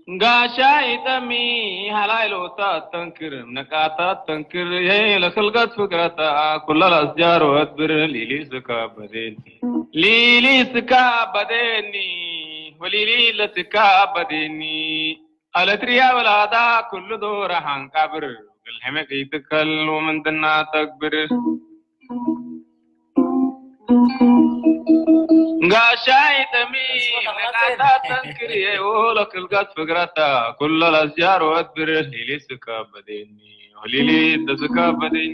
ጋሻይ ጠሚ ሃላይ ሎታ ተንክር ምነቃታ ተንክር የይ ለክልገት ፍቅረታ ኩላ ላስጃር ወትብር ሊሊ ስካ በዴኒ ሊሊ ስካ በዴኒ ወሊሊ ለስካ በዴኒ አለትሪያ በላታ ኩሉ ዶራ ሃንቃብር ግልሕመ ከይትከል ወምንትና ተግብር ጋሻይ ጠሚ መቃታ ተንክር የይዎ ለክልጋት ፍግረታ ኩሎ ለዝጃር ወትብር ሊሊ ስከበደኒ ወሊሊ ተስከበደኒ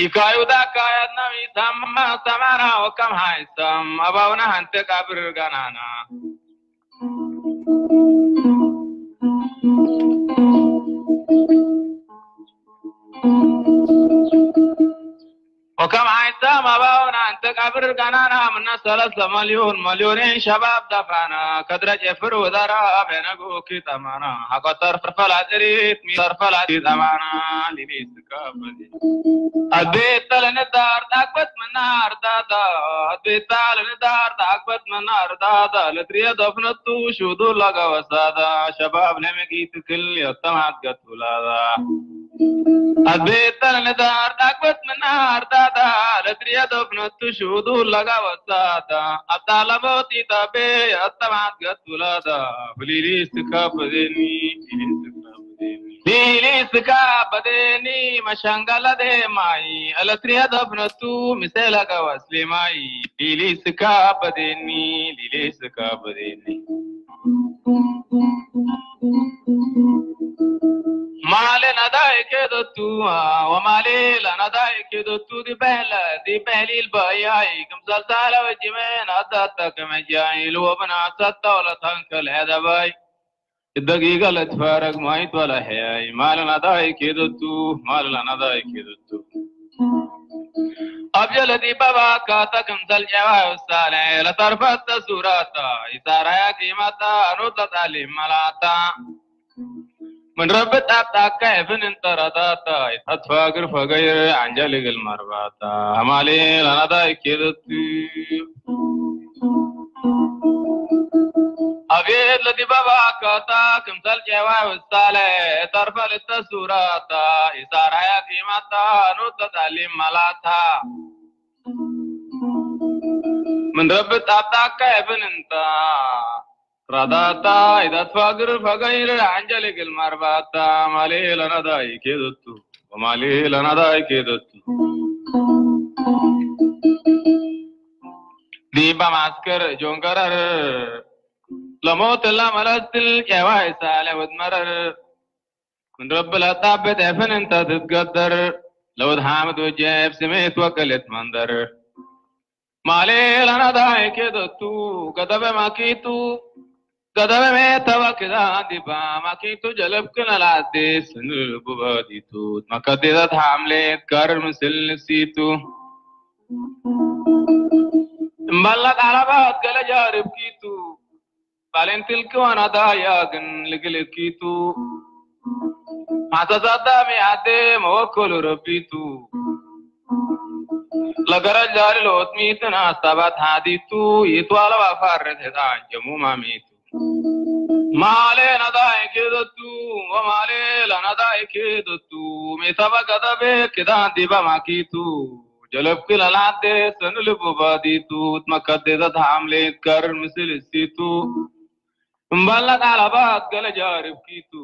ኢካዩዳ ካያትና ሚሳማ ሰማና ወከም ሃይሳም አባውና ሀንተ ቃብር ጋናና وكم عيسى ما باونا انت قبر قنانا من ثلاثة مليون مليونين شباب دفعنا كدرج افر وذرا بينقو كي تمانا حق طرف فلا تريد مي طرف فلا تريد امانا لليس كابدي البيت لندار تقبت من نار دادا البيت لندار تقبت من نار دادا لتريد افنتو شدو لغا وسادا شباب لمقيت كل يتمعت قتولادا البيت لندار تقبت من نار دادا لتريد افنتو شدو لغا وسادا الطالبوتي تبي يتمعت قتولادا بليلي استكابدني بليلي استكابدني Biilisika badeni mashangala de mai alatria dafnatu misela gawasle mai biilisika badeni biilisika badeni male nadai kedotu wa male la nadai kedotu di bela di belil bayai kamsal sala wajimen adata kamajai luwabna satta wala tankal hadabai الدقيقة اللي تفارق ما يتولى حياي مال أنا داي كيدتو مال أنا داي كيدتو أبجل دي بابا كاتك مثل جوا وسالة لطرفة سوراتا إسارة يا قيمتا نوتا تعليم ملاتا من رب تابتا كيف انت رداتا يتفاقر فقير عن جلق المرباتا مالي لنا داي كيدتو Abeet lati babaa akkaataa kimsal ceewaa ustaalee tarfa litta suuraata isaaraya qiimata nuutta taalim malaata min rabbi xaabtaa akka efin inta radaata idat fagir fagayir anjali gilmar baata malee lana daa'ii keedottu malee lana daa'ii keedottu. Diba masker jongarar lamot la malastil cewa isale wad marar kun rabbi la tabbet efin inta titgaddar lawad hamid wajeb simit wakalit mandar male lana dai kedotu gadabe makitu gadabe me tawa kidan diba makitu jalab kina ladis nul bubaditu makadidat hamlet kar misil situ Mballa xalabaat gala jaarib kiitu. Balen tilki wana daayagin ligilikiitu. Hata saddami adde mawakkolu rabbiitu. Lagara jaali lootmiitin astabat haadiitu. Itwala wafarret hedan jamu mamiitu. Male nadae kedotu. Wamale la nadae kedotu. Mitaba gadabe kidan diba makitu. Jalabki lalante sanu libu baditu. Makaddedat hamle kar misil situ. Mballa talabat gala jarib kitu.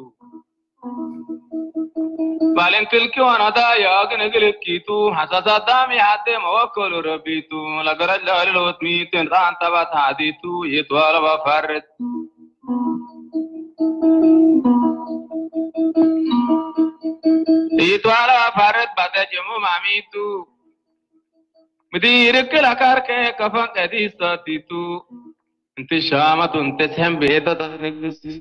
Balen tilki wana daya gine gile kitu. Hasasa dami hadde mawakkolu rabbitu. Lagara jalil otmitin ran tabat haditu. Yitwala bafarret. Itwala bafarret bada jemu mamitu. Midi rikki lakarke kafan kadisa titu. Inti shamatun teshem beta tasnigisi.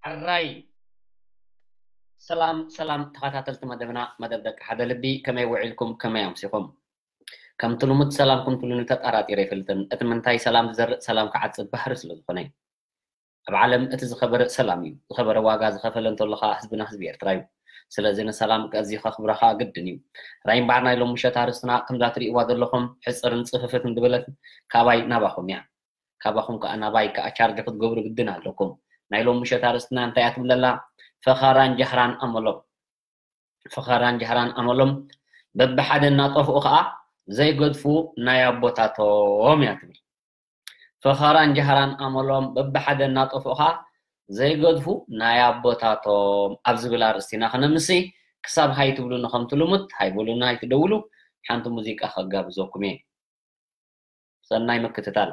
ሕራይ። ሰላም ሰላም፣ ተኸታተልቲ መደብና፣ መደብ ደቂ ሓደ ልቢ፣ ከመይ ውዒልኩም፣ ከመይ ኣምሲኹም? ከምቲ ልሙድ ሰላምኩም ትብሉኒ ተጣራጢረ ኣይፈልጥን። እቲ ምንታይ ሰላም ዝዘርእ ሰላም ክዓጽድ ባህሪ ስለ ዝኾነ እዩ። ኣብ ዓለም እቲ ዝኸበረ ሰላም እዩ። ዝኸበረ ዋጋ ዝኸፈለ እንተሎ ኸኣ ህዝብና ህዝቢ ኤርትራ እዩ። ስለዚ ንሰላም ኣዚኻ ክብራ ኸኣ ግድን እዩ። ራይ እምበኣር ናይ ሎም ምሸት ኣርእስትና ከምዛ ትርእይዋ ዘለኹም ሕጽርን ጽፍፍትን ዝበለት ካባይ ናባኹም እያ። ካባኹም ከኣ ናባይ ከኣ ቻርጅ ክትገብሩ ግድን ኣለኩም። ናይ ሎም ምሸት ኣርእስትና እንታይ እያ ትብለላ? ፈኸራን ጃህራን ኣመሎም። ፈኸራን ጃህራን ኣመሎም በብሓደ እናጠፍኡ ከኣ ዘይገድፉ ናይ ኣቦታቶም እያ ትብል። ፈኸራን ጃህራን ኣመሎም በብሓደ እናጠፍኡ ከኣ ዘይገድፉ ናይ ኣቦታቶም ኣብ ዝብል ኣርእስቲ ኢና ክነምሲ። ክሳብ ሃይ ትብሉኒ ከምቲ ልሙድ ሃይ በሉና፣ ኣይትደውሉ። ሓንቲ ሙዚቃ ከጋብዘኩም እየ። ሰናይ ምክትታል።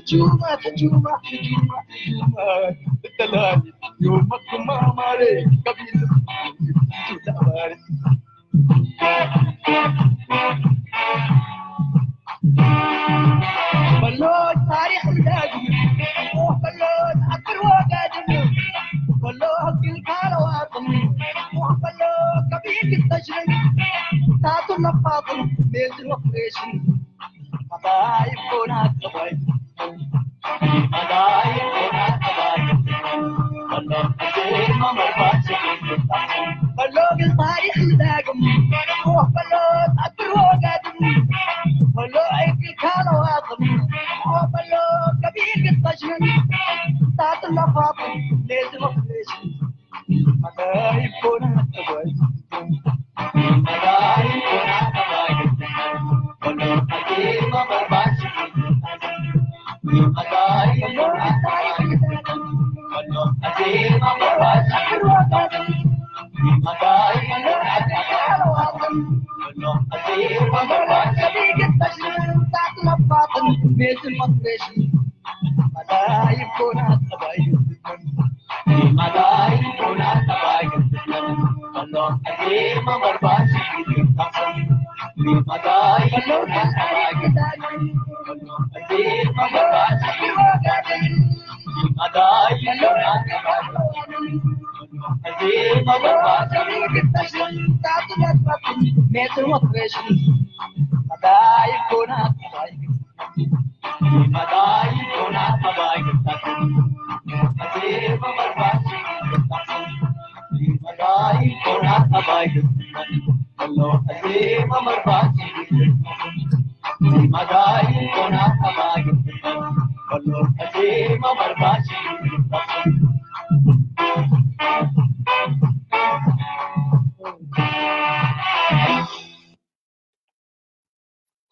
ጁማ ጁማ ጁማ ጁማ ብተላሊ ዩመኩም ማማሬ ከቢል ጁማ በሎ ታሪኽ እንዳግም በሎ ተኣክር ወጋድም በሎ ህግን ካለዋጥም በሎ ከቢል ተሽርን ታቱ ነፋጥም ቤዝን ወፍሬሽን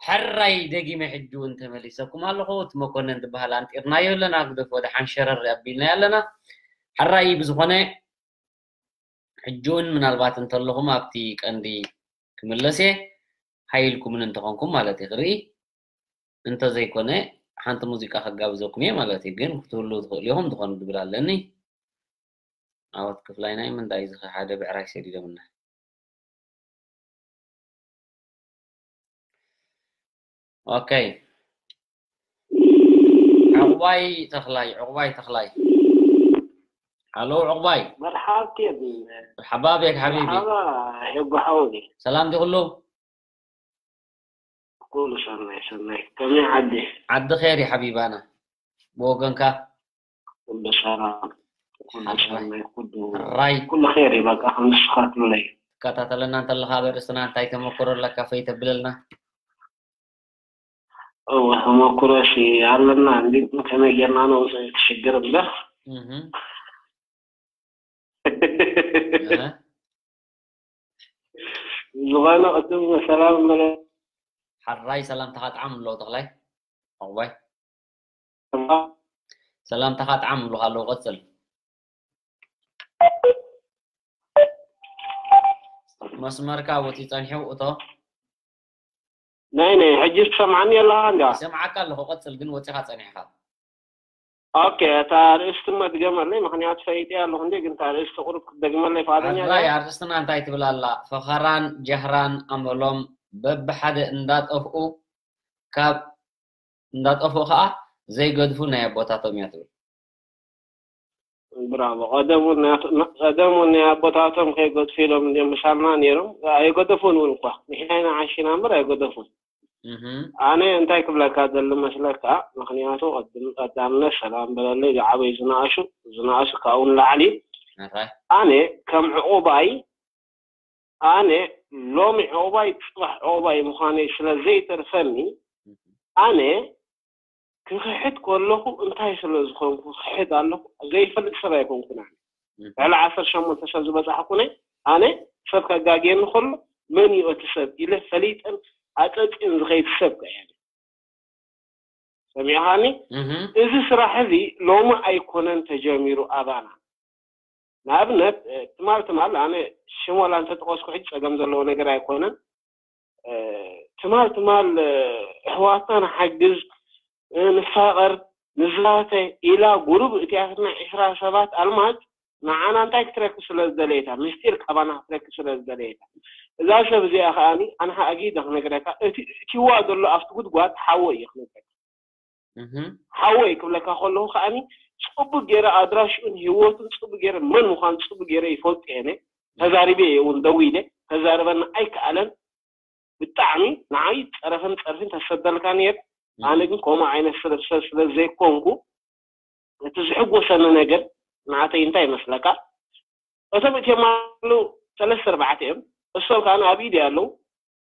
ሕራይ ደጊመ ሕጂ እውን ተመሊሰኩም ኣለኹ። እቲ መኮነን ዝበሃል ኣንጢርናዮ ኣለና፣ ግደፎ ደሓን ሸረር ኣቢልናዮ ኣለና። ሕራይ ብዝኾነ ሕጂ እውን ምናልባት እንተለኹም ኣብቲ ቀንዲ ክምለስ እየ፣ ሃይልኩምን እንተኾንኩም ማለት እየ ክርኢ። እንተዘይኮነ ሓንቲ ሙዚቃ ከጋብዘኩም እየ ማለት እዩ። ግን ክትህልዉ ትኽእሉ ኢኹም፣ ዝኾነ ድብል ኣለኒ። ዓወት ክፍላይ ናይ ምንታይ እዚ ሓደ ብዕራይ ሰዲዶምና። ኦኬ። ዕቑባይ ተኽላይ፣ ዕቑባይ ተኽላይ። ሃሎ ዕቑባይ። መርሓብ ኬድ። ሓባብ የክ ሓቢቢ። መርሓባ ሄጎ ሓወይ። ሰላም ዲ ኩሉ? ኩሉ ሰናይ ሰናይ። ከመይ ዓዲ? ዓዲ ኸይር እዩ ሓቢባና። ብወገንካ? ኩሉ ሰላም። ኩሉ ሰናይ ኩሉ ሕራይ ኩሉ ኸይር እዩ በቃ ከም ንስኻትምለይ። ትከታተለና እንተለኻ ኣብ ኣርእስትና እንታይ ተመክሮ ኣለካ ፈይ ተብለልና? እወ ተመክሮሲ ኣለና እንዲ ከመይ ጌርና ነውፅእ እቲ ሽግር እምበር እህ እህ ዝኾነ ቅድም ሰላም መለ ሕራይ ሰላምታኻ ጣዕም ኣለዎ ተኽላይ ዕቑባይ ሰላምታኻ ጣዕም ኣለዎ ኣለዎ ቀፅል መስመርካ ወፂ ፀኒሑ እቶ ናይ ናይ ሕጂ ትሰምዓኒ ኣለኻ እንዲ ይሰምዓካ ኣለኹ ቀፅል ግን ወፂኻ ፀኒሕካ ኦኬ እታ ርእስቲ መድገመለይ ምክንያቱ ፈይጠ ኣለኹ እንዲ ግን እታ ርእስቲ ቁሩብ ክትደግመለይ ፍቓደኛ ሕራይ ኣርእስትና እንታይ ትብል ኣላ ፈኸራን ጀህራን ኣመሎም በብሓደ እንዳጠፍኡ ካብ እንዳጠፍኡ ከዓ ዘይገድፉ ናይ ኣቦታቶም እያ ትብል ብራቮ ቀደም እውን ናይ ኣቦታቶም ከይገድፉ ኢሎም እንዲም ምሳልና ነይሮም ኣይገደፉን እውን እኳ ንሕና ኢና ዓሺና እምበር ኣይገደፉን ኣነ እንታይ ክብለካ ዘሉ መስለካ ምክንያቱ ቅድም ቀዳምነት ሰላም በለለይ ዝዓበዩ ዝነኣሹ ዝነኣሹ ካብኡ ንላዕሊ ኣነ ከም ዕቑባይ ኣነ ሎሚ ዕቑባይ ፅባሕ ዕቑባይ ምዃነይ ስለ ዘይተርፈኒ ኣነ ክኽሕድ ከለኹ እንታይ ስለ ዝኾንኩ ክሕድ ኣለኹ ዘይፈልጥ ሰብ ኣይኮንኩን ኣነ ልዕሊ ዓሰርተ ሸሞንተ ሰብ ዝበፃሕኩነ ኣነ ሰብ ከጋግየኒ ከሎ መን እዩ እቲ ሰብ ኢለ ፈሊጠን ኣፀፂን ዝኸይድ ሰብ ከ እየ ሰሚዕኻኒ እዚ ስራሕ እዚ ሎሚ ኣይኮነን ተጀሚሩ ኣባና ንኣብነት ትማል ትማል ኣነ ሽም ዋላ እንተጠቐስኩ ሕጂ ፀገም ዘለዎ ነገር ኣይኮነን ትማል ትማል ኣሕዋትና ንሓግዝ፣ ንፋቐር፣ ንዛተ ኢላ ጉሩብ እቲኣትና ዒስራ ሰባት ኣልማዝ ንዓና እንታይ ክትረክብ ስለ ዝደለየታ፣ ምስጢር ካባና ክትረክብ ስለ ዝደለየታ፣ እዛ ሰብ እዚኣ ከኣኒ ኣንሓ ኣጊደ ክነግረካ፣ እቲ እቲዋ ዘሎ ኣብቲ ጉድጓድ ሓወይ እዩ ክነግረካ። ሓወይ ክብለካ ከለኹ ከኣኒ ጽቡቅ ገይረ ኣድራሽኡን ህይወቱን ጽቡቅ ገይረ መን ምዃኑ ጽቡቅ ገይረ ይፈልጥ እየ። ተዛሪበ እየ እውን ደዊለ፣ ተዛርበና ኣይከኣለን። ብጣዕሚ ንዓይ ጸረፍን ጸርፍን ተሰደልካ ነይር። ኣነ ግን ከምኡ ዓይነት ስለ ሰብ ስለ ዘይኮንኩ እቲ ዝሕጎሰኒ ነገር ንዓተይ እንታይ ይመስለካ? እቶም እትዮም ኣለዉ ሰለስተ ኣርባዕተ እዮም። እሶም ከኣ ኣብ ኢደ ኣለዉ።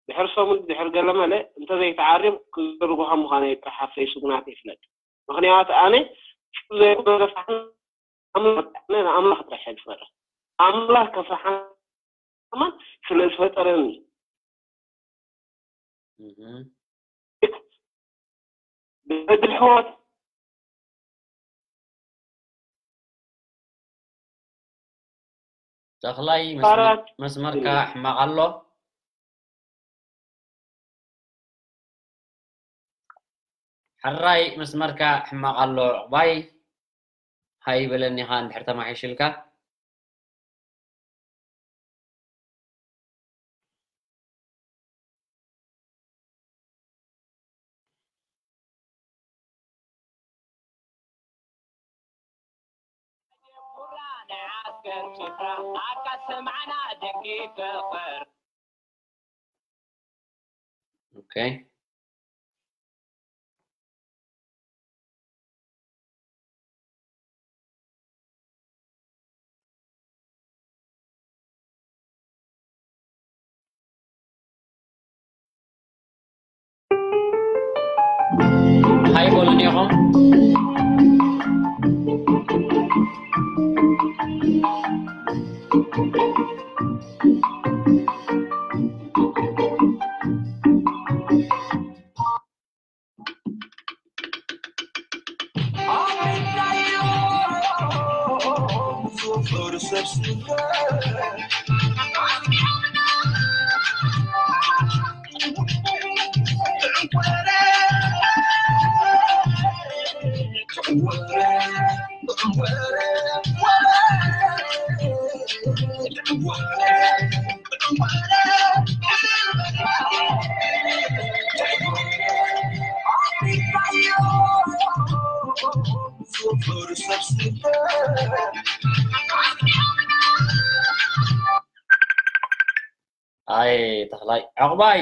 ድሕሪ ሰሙን ድሕሪ ገለ መለ እንተዘይተዓርዮም ክዝርግሖም ምዃነይ ጥራሕ ኣብ ፌስቡክ ናተይ ይፍለጥ። ምኽንያቱ ኣነ ዘይኮነ ከፍርሕ ንኣምላኽ ጥራሕ እየ ዝፈርሕ። ኣምላኽ ከፍርሓ ከማን ስለ ዝፈጠረኒ። ብድል ሕዋት ተኽላይ መስመርካ ሕማቕ ኣሎ። ሕራይ መስመርካ ሕማቕ ኣሎ። ዕቑባይ ሃይ በለኒኻ እንድሕር ተማሒሽልካ። Okay. Hi, Bolonio. ኣይ ተኽላይ ዕቑባይ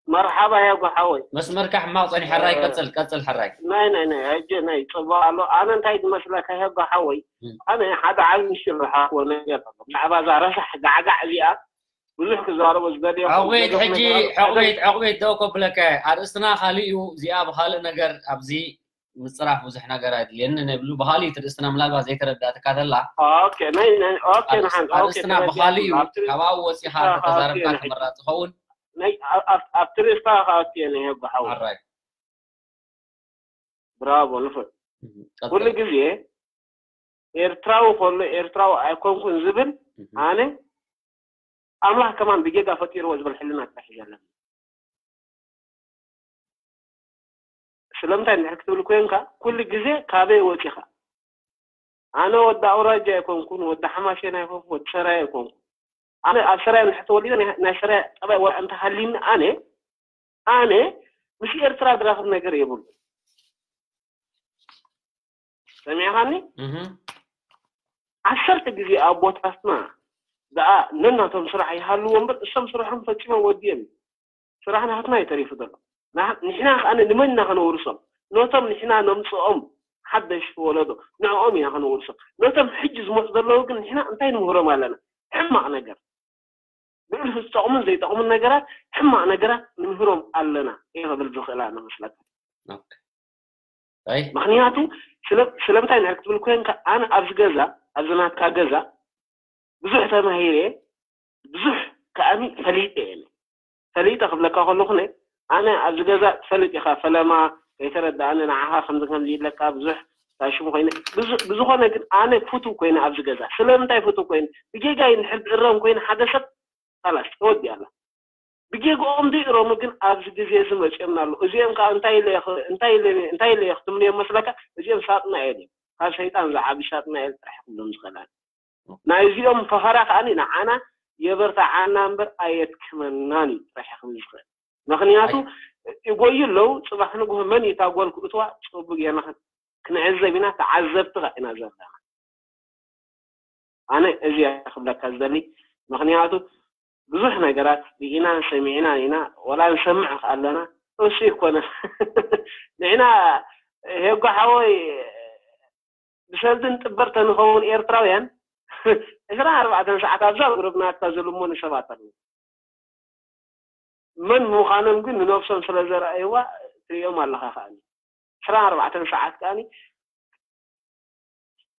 መርሓባ ያጎ ሓወይ መስመርካ ሕማቕ ጸኒሑ። ሕራይ ቀጽል ቀጽል ሕራይ። ናይ ናይ ናይ ሕጂ ናይ ጽቡቕ ኣሎ። ኣነ እንታይ ዝመስለካ ያጎ ሓወይ ኣነ ሓደ ዓቢ ምሽል ረሓኽዎ ነገር ኣሎ። ብዛዕባ እዛ ረሳሕ ጋዕጋዕ እዚኣ ብዙሕ ክዛረቦ ዝደልዮ ዕቑቤት ሕጂ ዕቑቤት ዕቑቤት ደው ከብለካ ኣርእስትና ካልእ እዩ። እዚኣ ብኻልእ ነገር ኣብዚ ምጽራፍ ብዙሕ ነገር ኣድልየኒ ንብሉ ብኻልእ ትርእስትና ምናልባት ዘይተረዳእትካ ተላ ኦኬ ናይ ናይ ኦኬ ንሓን ኦኬ ኣርእስትና ብኻልእ እዩ። ካብኣ ወጺኻ ተዛረብካ ተመራጺ ኸውን። ናይ ኣብቲ ርእስታ ከኣትየ ናይ ያጎ ሓወይ ሕራይ ብራቮ ንፉዕ። ኩሉ ግዜ ኤርትራዊ ከሎ ኤርትራዊ ኣይኮንኩን ዝብል ኣነ ኣምላኽ ከማን ብጌጋ ፈጢርዎ ዝብል ሕልና ጥራሕ እዩ ዘለኒ። ስለምንታይ እንድሕር ክትብል ኮይንካ ኩሉ ግዜ ካበይ ወፂኻ? ኣነ ወዲ ኣውራጃ ኣይኮንኩን፣ ወዲ ሓማሴን ኣይኮንኩን፣ ወዲ ሰራየ ኣይኮንኩን። ኣነ ኣብ ሰራየ እንድሕር ተወሊደ ናይ ሰራየ ጠባይ ወላ እንተሃልዩኒ ኣነ ኣነ ምስ ኤርትራ ዝራኽብ ነገር የብሉ። ሰሚዕኻኒ? ዓሰርተ ግዜ ኣቦታትና ደኣ ነናቶም ስራሕ ይሃልዎ እምበር እሶም ስርሖም ፈጺሞም ወዲኦም። ስራሕ ናትና እዩ ተሪፉ ዘሎ። ንሕና ከኣ ንመን ኢና ከነውርሶም? ነቶም ንሕና ነምጽኦም ሓደሽ ወለዶ ንዕኦም ኢና ከነውርሶም። ነቶም ሕጂ ዝመጹ ዘለዉ ግን ንሕና እንታይ ንምህሮም ኣለና? ሕማቕ ነገር። ብእልፊ ዝጠቕሙን ዘይጠቕሙን ነገራት ሕማቕ ነገራት ንምህሮም ኣለና እየ ክብል ዝኽእል ኣነ መስለካ። ምክንያቱ ስለምንታይ ንሕር ክትብል ኮይንካ ኣነ ኣብዚ ገዛ ኣብዚ ናትካ ገዛ ብዙሕ ተማሂረ ብዙሕ ከኣኒ ፈሊጠ እየ። ፈሊጠ ክብለካ ከለኹ ኣነ ኣብዚ ገዛ ትፈልጥ ኢኻ ፈለማ ከይተረዳእኒ ንዓኻ ከምዚ ከምዚ ኢለካ ብዙሕ ታሽሙ ኮይነ ብዝኾነ ግን ኣነ ፍቱው ኮይነ ኣብዚ ገዛ ስለምንታይ ፍቱው ኮይነ ብጌጋይ እንድሕር ዝእረም ኮይነ ሓደ ሰብ ካላስ ተወዲኣ ኣላ። ብጌግኦም ዶ ይእረሙ ግን ኣብዚ ግዜ እዚ መጺኦምና ኣለዉ። እዚኦም ከኣ እንታይ ኢለ እየ ኽ-፣ እንታይ ኢለ፣ እንታይ ኢለ እየ ክትምንዮም መስለካ? እዚኦም ሳጥናኤል እዮም። ካብ ሰይጣን ዝዓቢ ሳጥናኤል ጥራሕ ክብሎም ዝኽእል ኣነ። ናይዚኦም ፈኸራ ከኣ ንዓና የበርትዓና እምበር ኣየድክመናን እዩ ጥራሕ ክብል ዝኽእል። ምኽንያቱ ይጎዩ ኣለዉ፣ ጽባሕ ንግሆ መን እዩ እታ ጓል ክእትዋ? ጽቡቕ ጌርና ክን-፣ ክንዕዘብ ኢና፣ ተዓዘብቲ ከኣ ኢና ዘለና። ኣነ እዚ እየ ክብለካ ዝደሊ፣ ምኽንያቱ ብዙሕ ነገራት ርኢናን ሰሚዕናን ኢና፣ ወላ ንሰምዕ ከኣ ኣለና፣ እሱ ይኮነ። ንሕና ሄጎ ሓወይ ብሰልድን ጥበር ተንኸውን ኤርትራውያን ዕስራን ኣርባዕተን ሰዓት ኣብዛ ጉሩብ ናትካ ዝልመኑ ሰባት ኣለዉ። መን ምዃኖም ግን ንነብሶም ስለ ዘርኣይዋ ትሪኦም ኣለኻ ከኣ። ዕስራን ኣርባዕተን ሰዓት ከኣ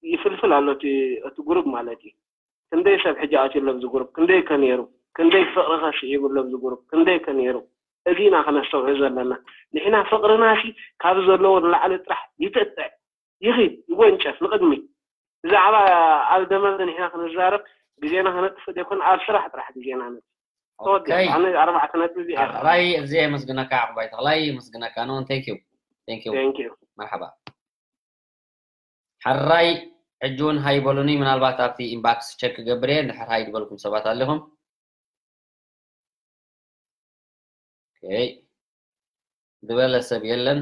ይፍልፍል ኣሎ እቲ፣ እቲ ጉሩብ ማለት እዩ። ክንደይ ሰብ ሕጂ ኣትዩ ኣሎ ኣብዚ ጉሩብ፣ ክንደይ ከ ነይሩ፣ ክንደይ ፍቕሪ ከ ስዒቡ ኣሎ ኣብዚ ጉሩብ፣ ክንደይ ከ ነይሩ። እዚ ኢና ከነስተውዕል ዘለና። ንሕና ፍቕርና ሲ ካብ ዘለዎ ንላዕሊ ጥራሕ ይጥጥዕ፣ ይኺድ፣ ይጎንጨፍ ንቕድሚት። ብዛዕባ ኣብ ደመዘ ንሕና ክንዛረብ ግዜና ከነጥፍእ ዘይኮነ ኣብ ስራሕ ጥራሕ ግዜና ነጥፍእ። ተወዲኣ። ኦኬ። ኣነ ኣርባዕተ ነጥቢ እዚኣ እያ። ሕራይ፣ እዚ የመስግነካ፣ ዕቑባይ ተኽላይ፣ የመስግነካ። No, thank you። Thank you። Thank you። መርሓባ። ሕራይ፣ ሕጂ እውን ሃይ በሉኒ፣ ምናልባት ኣብቲ ኢንባክስ ቸክ ክገብር እየ፣ እንድሕር ሃይ ዝበልኩም ሰባት ኣለኹም። ኦኬ። ዝበለ ሰብ የለን።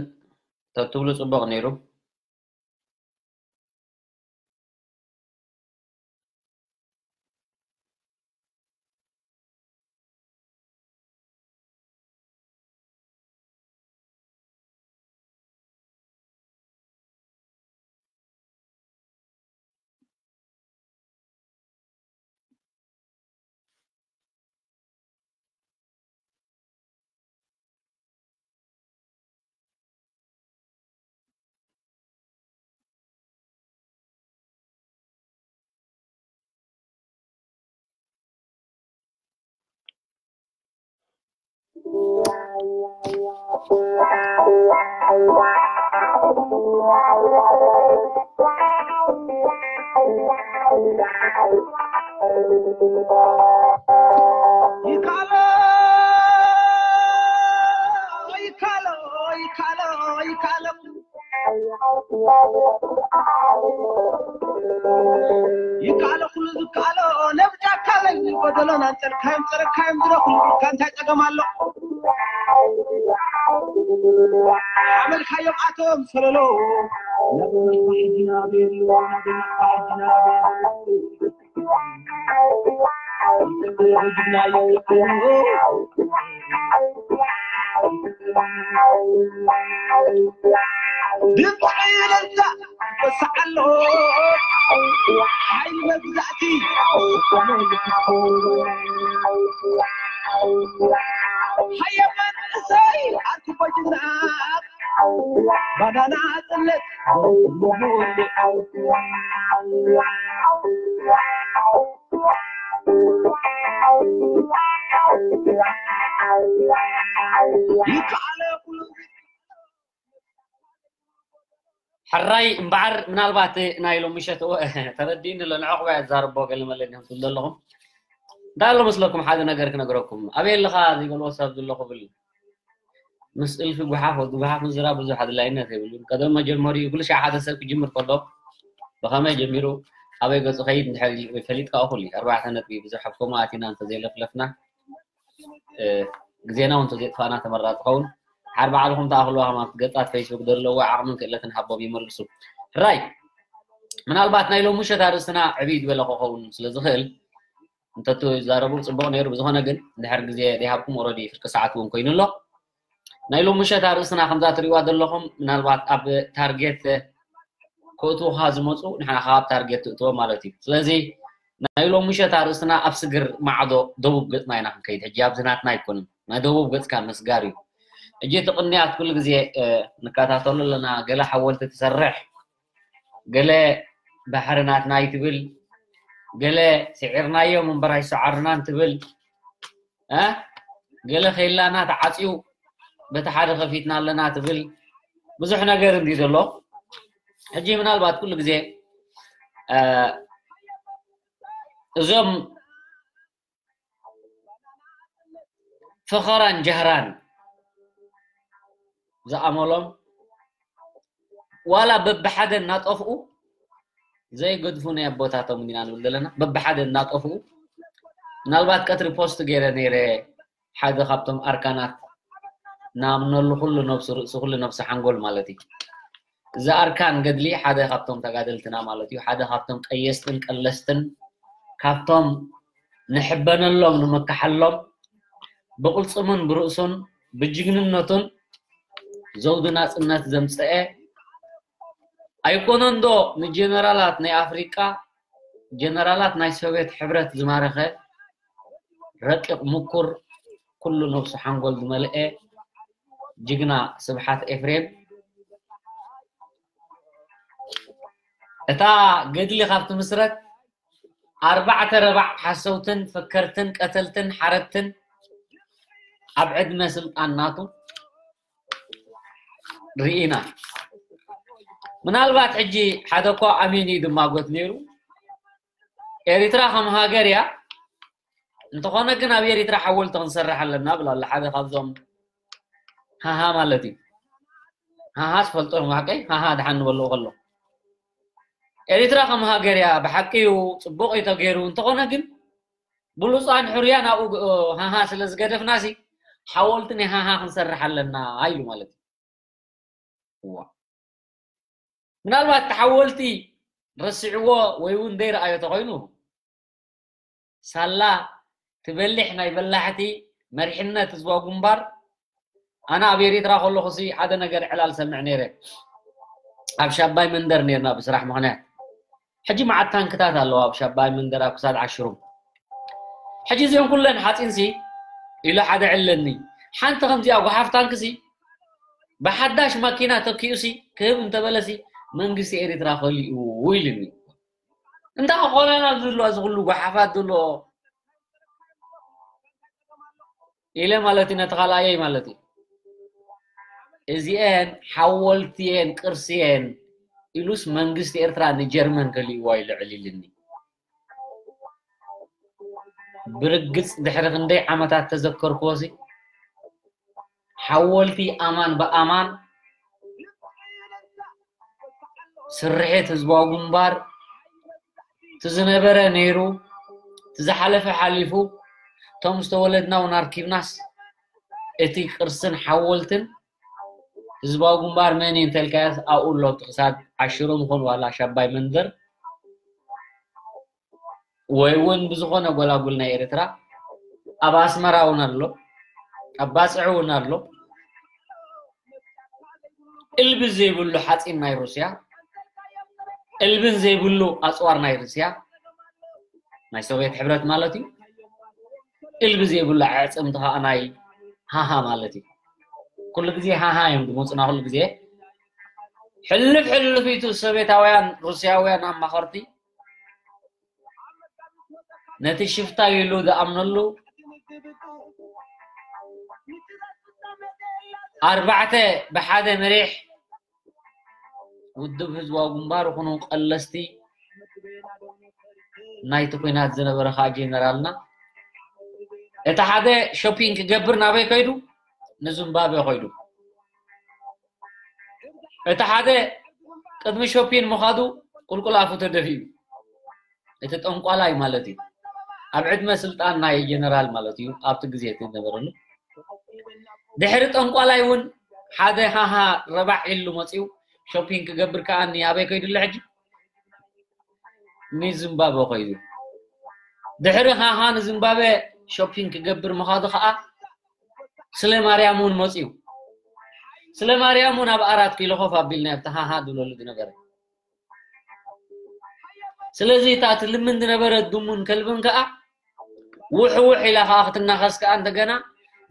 ተትብሉ ጽቡቕ ነይሩ። ይካሎ፣ ይካሎ፣ ይካሎ፣ ይካሎ። ይካሎ ኩሉ ዝካሎ፣ ነብጫ ካበል ጎደሎን ኣንጸርካዮም፣ ጸረካዮም ድረኹ፣ እንታይ ጸገም ኣሎ? ሓመልካዮም ኣቶም ሰለሎ፣ ናብ መርፋ ሕጂ ናበይ ኣሎ? ናብ መርፋ ሕጂ ናበይ ኣሎ? ድምፂ እልልታ ይወስዕ ኣሎ፣ ሓይሊ መግዛእቲ። ሃየ መንእሰይ፣ ኣርኪ ቦጅና፣ ባናና ጽለት፣ ሕራይ እምበኣር፣ ምናልባት ናይ ሎሚ ምሸት ተረዲእኒ ኣሎ፣ ንዕቑባ እየ ዝዛረቦ፣ ገለ መለ እንዲኹም ትብሉ ዘለኹም። እንታይ ኣሎ መስለኩም፣ ሓደ ነገር ክነግረኩም። ኣበይ ኣለኻ ዘይበልዎ ሰብ ዘሎ ክብል። ምስ እልፊ ጓሓፍ ወዲ ጓሓፍ ምዝራብ ብዙሕ ኣድላይነት የብሉን። ቀደም መጀመሪኡ ኩሉ ሻዕ ሓደ ሰብ ክጅምር ከሎ ብኸመይ ጀሚሩ ኣበይ ገጹ ከይድ እንድሕር ፈሊጥካ እኹል እዩ። ኣርባዕተ ነጥቢ ብዙሕ ኣብ ከምኡ ኣቲና እንተዘይለፍለፍና፣ እ፣ ግዜና እውን እንተዘይጥፋእና ተመራጺ ኸውን። ሓር ባዕልኹም ተኣኽልዋ ከማን ገጻት ፌስቡክ ዘለዋ ዓቕምን ክእለትን ሃቦም ይመልሱ። ሕራይ፣ ምናልባት ናይ ሎሚ ምሸት ኣርእስትና ዕብይ ዝበለ ክኸውን ስለ ዝኽእል፣ እንተትዛረቡ ጽቡቕ ነይሩ። ብዝኾነ ግን፣ እንድሕር ግዜ ዘይሃብኩም፣ ኦረዲ ፍርቂ ሰዓት እውን ኮይኑ ኣሎ። ናይ ሎሚ ምሸት ኣርእስትና ከምዛ ትርእይዋ ዘለኹም፣ ምናልባት ኣብ ታርጌት ከእትዉኻ ዝመጹ፣ ንሕና ካብ ታርጌት ትእትዎ ማለት እዩ። ስለዚ ናይ ሎሚ ምሸት ኣርእስትና ኣብ ስግር ማዕዶ ደቡብ ገጽና ኢና ክንከይድ። ሕጂ ኣብዚ ናትና ኣይኮነን። ናይ ደቡብ ገጽካ ምስጋር እዩ። ሕጂ እቲ ቅንያት ኩሉ ግዜ፣ እ፣ ንከታተሎ ኣለና። ገለ ሓወልቲ ትሰርሕ፣ ገለ ባሕሪ ናትና እዩ ትብል፣ ገለ ስዒርናዮም እምበር ኣይሰዓርናን ትብል፣ እ፣ ገለ ኬላና ተዓጽዩ በቲ ሓደ ከፊትና ኣለና ትብል፣ ብዙሕ ነገር እንድዩ ዘሎ። ሕጂ ምናልባት ኩሉ ግዜ፣ እ፣ እዞም ፈኸራን ጀህራን ዝኣመሎም ዋላ በብሓደ እናጠፍኡ ዘይገድፉ ናይ ኣቦታቶም ኢና ንብል ዘለና። በብሓደ እናጠፍኡ ምናልባት ቀትሪ ፖስት ገይረ ነይረ ሓደ ካብቶም ኣርካናት ናምነሉ ኩሉ ነብሱ ርእሲ ኩሉ ነብሲ ሓንጎል ማለት እዩ። እዚ ኣርካን ገድሊ ሓደ ካብቶም ተጋደልትና ማለት እዩ። ሓደ ካብቶም ቀየስትን ቀለስትን ካብቶም ንሕበነሎም ንምክሓሎም ብቕልጽሙን ብርእሱን ብጅግንነቱን ዘውዲ ናጽነት ዘምጽአ ኣይኮነን ዶ ንጀነራላት ናይ ኣፍሪቃ ጀነራላት ናይ ሶቪየት ሕብረት ዝማረኸ ረቂቕ ምኩር ኩሉ ነብሱ ሓንጎል ዝመልአ ጅግና ስብሓት ኤፍሬም እታ ገድሊ ካብ ትምስረት ኣርባዕተ ረባዕ ሓሰውትን ፈከርትን ቀተልትን ሓረድትን ኣብ ዕድመ ስልጣን ናቱ ርኢና። ምናልባት ሕጂ ሓደ እኳ ኣሜን እዩ ድማጎት ነይሩ። ኤሪትራ ከም ሃገር እያ። እንተኾነ ግን ኣብ ኤሪትራ ሓወልቲ ክንሰርሕ ኣለና ብላ ኣላ ሓደ ካብዞም ሃሃ ማለት እዩ። ሃሃ ዝፈልጦ ማቀይ ሃሃ ድሓን ንበልኡ ከሎ ኤሪትራ ከም ሃገር እያ። ብሓቂ እዩ ጽቡቕ እዩ ተገይሩ። እንተኾነ ግን ብሉጻን ሕሩያን ኣብኡ ሃሃ ስለ ዝገደፍናሲ ሓወልቲ ናይ ሃሃ ክንሰርሕ ኣለና ኢሉ ማለት እዩ። እዋ ምናልባት ተሓወልቲ ረሲዕዎ ወይ እውን ዘይረኣዮ ተኮይኑ ሳላ ትበሊሕ ናይ በላሕቲ መሪሕነት ህዝባዊ ግንባር ኣነ ኣብ ኤሪትራ ከለኹ ሲ ሓደ ነገር ዕላል ሰምዕ ነይረ። ኣብ ሻባይ መንደር ነርና ብስራሕ ምኽንያት ሕጂ መዓት ታንክታት ኣለዋ ኣብ ሻባይ መንደር ኣብ ክሳድ ዓሽሩም። ሕጂ እዚኦም ኩለን ሓፂንሲ ኢሉ ሓደ ዕለኒ ሓንቲ ከምዚኣ ጓሓፍ ታንክሲ ብሓዳሽ ማኪና ተኪኡሲ ክህብ እንተበለሲ መንግስቲ ኤሪትራ ከሊኡ ኢሉኒ። እንታይ ክኾነና ዝሎ እዚ ኩሉ ጓሓፋት ዝሎ ኢለ ማለት እዩ ነቲ ካልኣየይ ማለት እዩ። እዚኤን ሓወልትየን ቅርስየን ኢሉስ መንግስቲ ኤርትራ ንጀርመን ከሊእዋ ኢሉ ዕሊልኒ። ብርግጽ ድሕሪ ክንደይ ዓመታት ተዘከርክዎ ሲ ሓወልቲ ኣማን ብኣማን ስርሒት ህዝባዊ ግንባር ትዝነበረ ነይሩ ትዝሓለፈ ሓሊፉ እቶም ዝተወለድና እውን ኣርኪብናስ እቲ ቅርስን ሓወልትን ህዝባዊ ግንባር መን እዩ እንተልካያስ ኣብኡ ኣሎ እቲ ክሳድ ዓሽሩ ምኾን ዋላ ሻባይ መንደር ወይ እውን ብዝኾነ ጎላጉል ናይ ኤርትራ ኣብ ኣስመራ እውን ኣሎ ኣብ ባፅዕ እውን ኣሎ እልቢ ዘይብሉ ሓፂን ናይ ሩስያ እልብን ዘይብሉ ኣፅዋር ናይ ሩስያ ናይ ሶቪየት ሕብረት ማለት እዩ እልቢ ዘይብሉ ኣዕፅምቲ ከዓ ናይ ሃሃ ማለት እዩ ኩሉ ግዜ ሃሃ እዮም ዝመፁና ኩሉ ግዜ ሕልፍ ሕልፍ ኢቱ ሶቪየታውያን ሩስያውያን ኣማኸርቲ ነቲ ሽፍታ ኢሉ ዝኣምነሉ ኣርባዕተ ብሓደ መሪሕ ውድብ ህዝባዊ ግንባር ይኹኑ ቀለስቲ ናይቲ ኩናት ዝነበረ ከዓ ጀነራልና እቲ ሓደ ሾፒንግ ክገብር ናበይ ከይዱ ንዝምባብዌ ከይዱ እቲ ሓደ ቅድሚ ሾፒን ምኻዱ ቁልቁል ኣፉ ተደፊኡ እቲ ጠንቋላይ ማለት እዩ ኣብ ዕድመ ስልጣን ናይ ጀነራል ማለት እዩ ኣብቲ ግዜ እቲ ነበረሉ ድሕሪ ጠንቋላይ እውን ሓደ ሃሃ ረባዕ ኢሉ መፅኡ ሾፒን ክገብር ከዓ ኣበይ ከይዱ ኣሎ ሕጂ ንዝምባበ ከይዱ ድሕሪ ሃሃ ንዝምባበ ሾፒን ክገብር ምኻዱ ከዓ ስለ ማርያም እውን መፅኡ ስለ ማርያም እውን ኣብ ኣራት ኪሎ ኮፍ ኣቢልና ኣብቲ ሃሃ ዝብለሉ ዝነበረ ስለዚ እታ ትልምን ዝነበረት ድሙን ከልብን ከዓ ውሕ ውሕ ኢላ ከዓ ክትናኸስ ከዓ እንደገና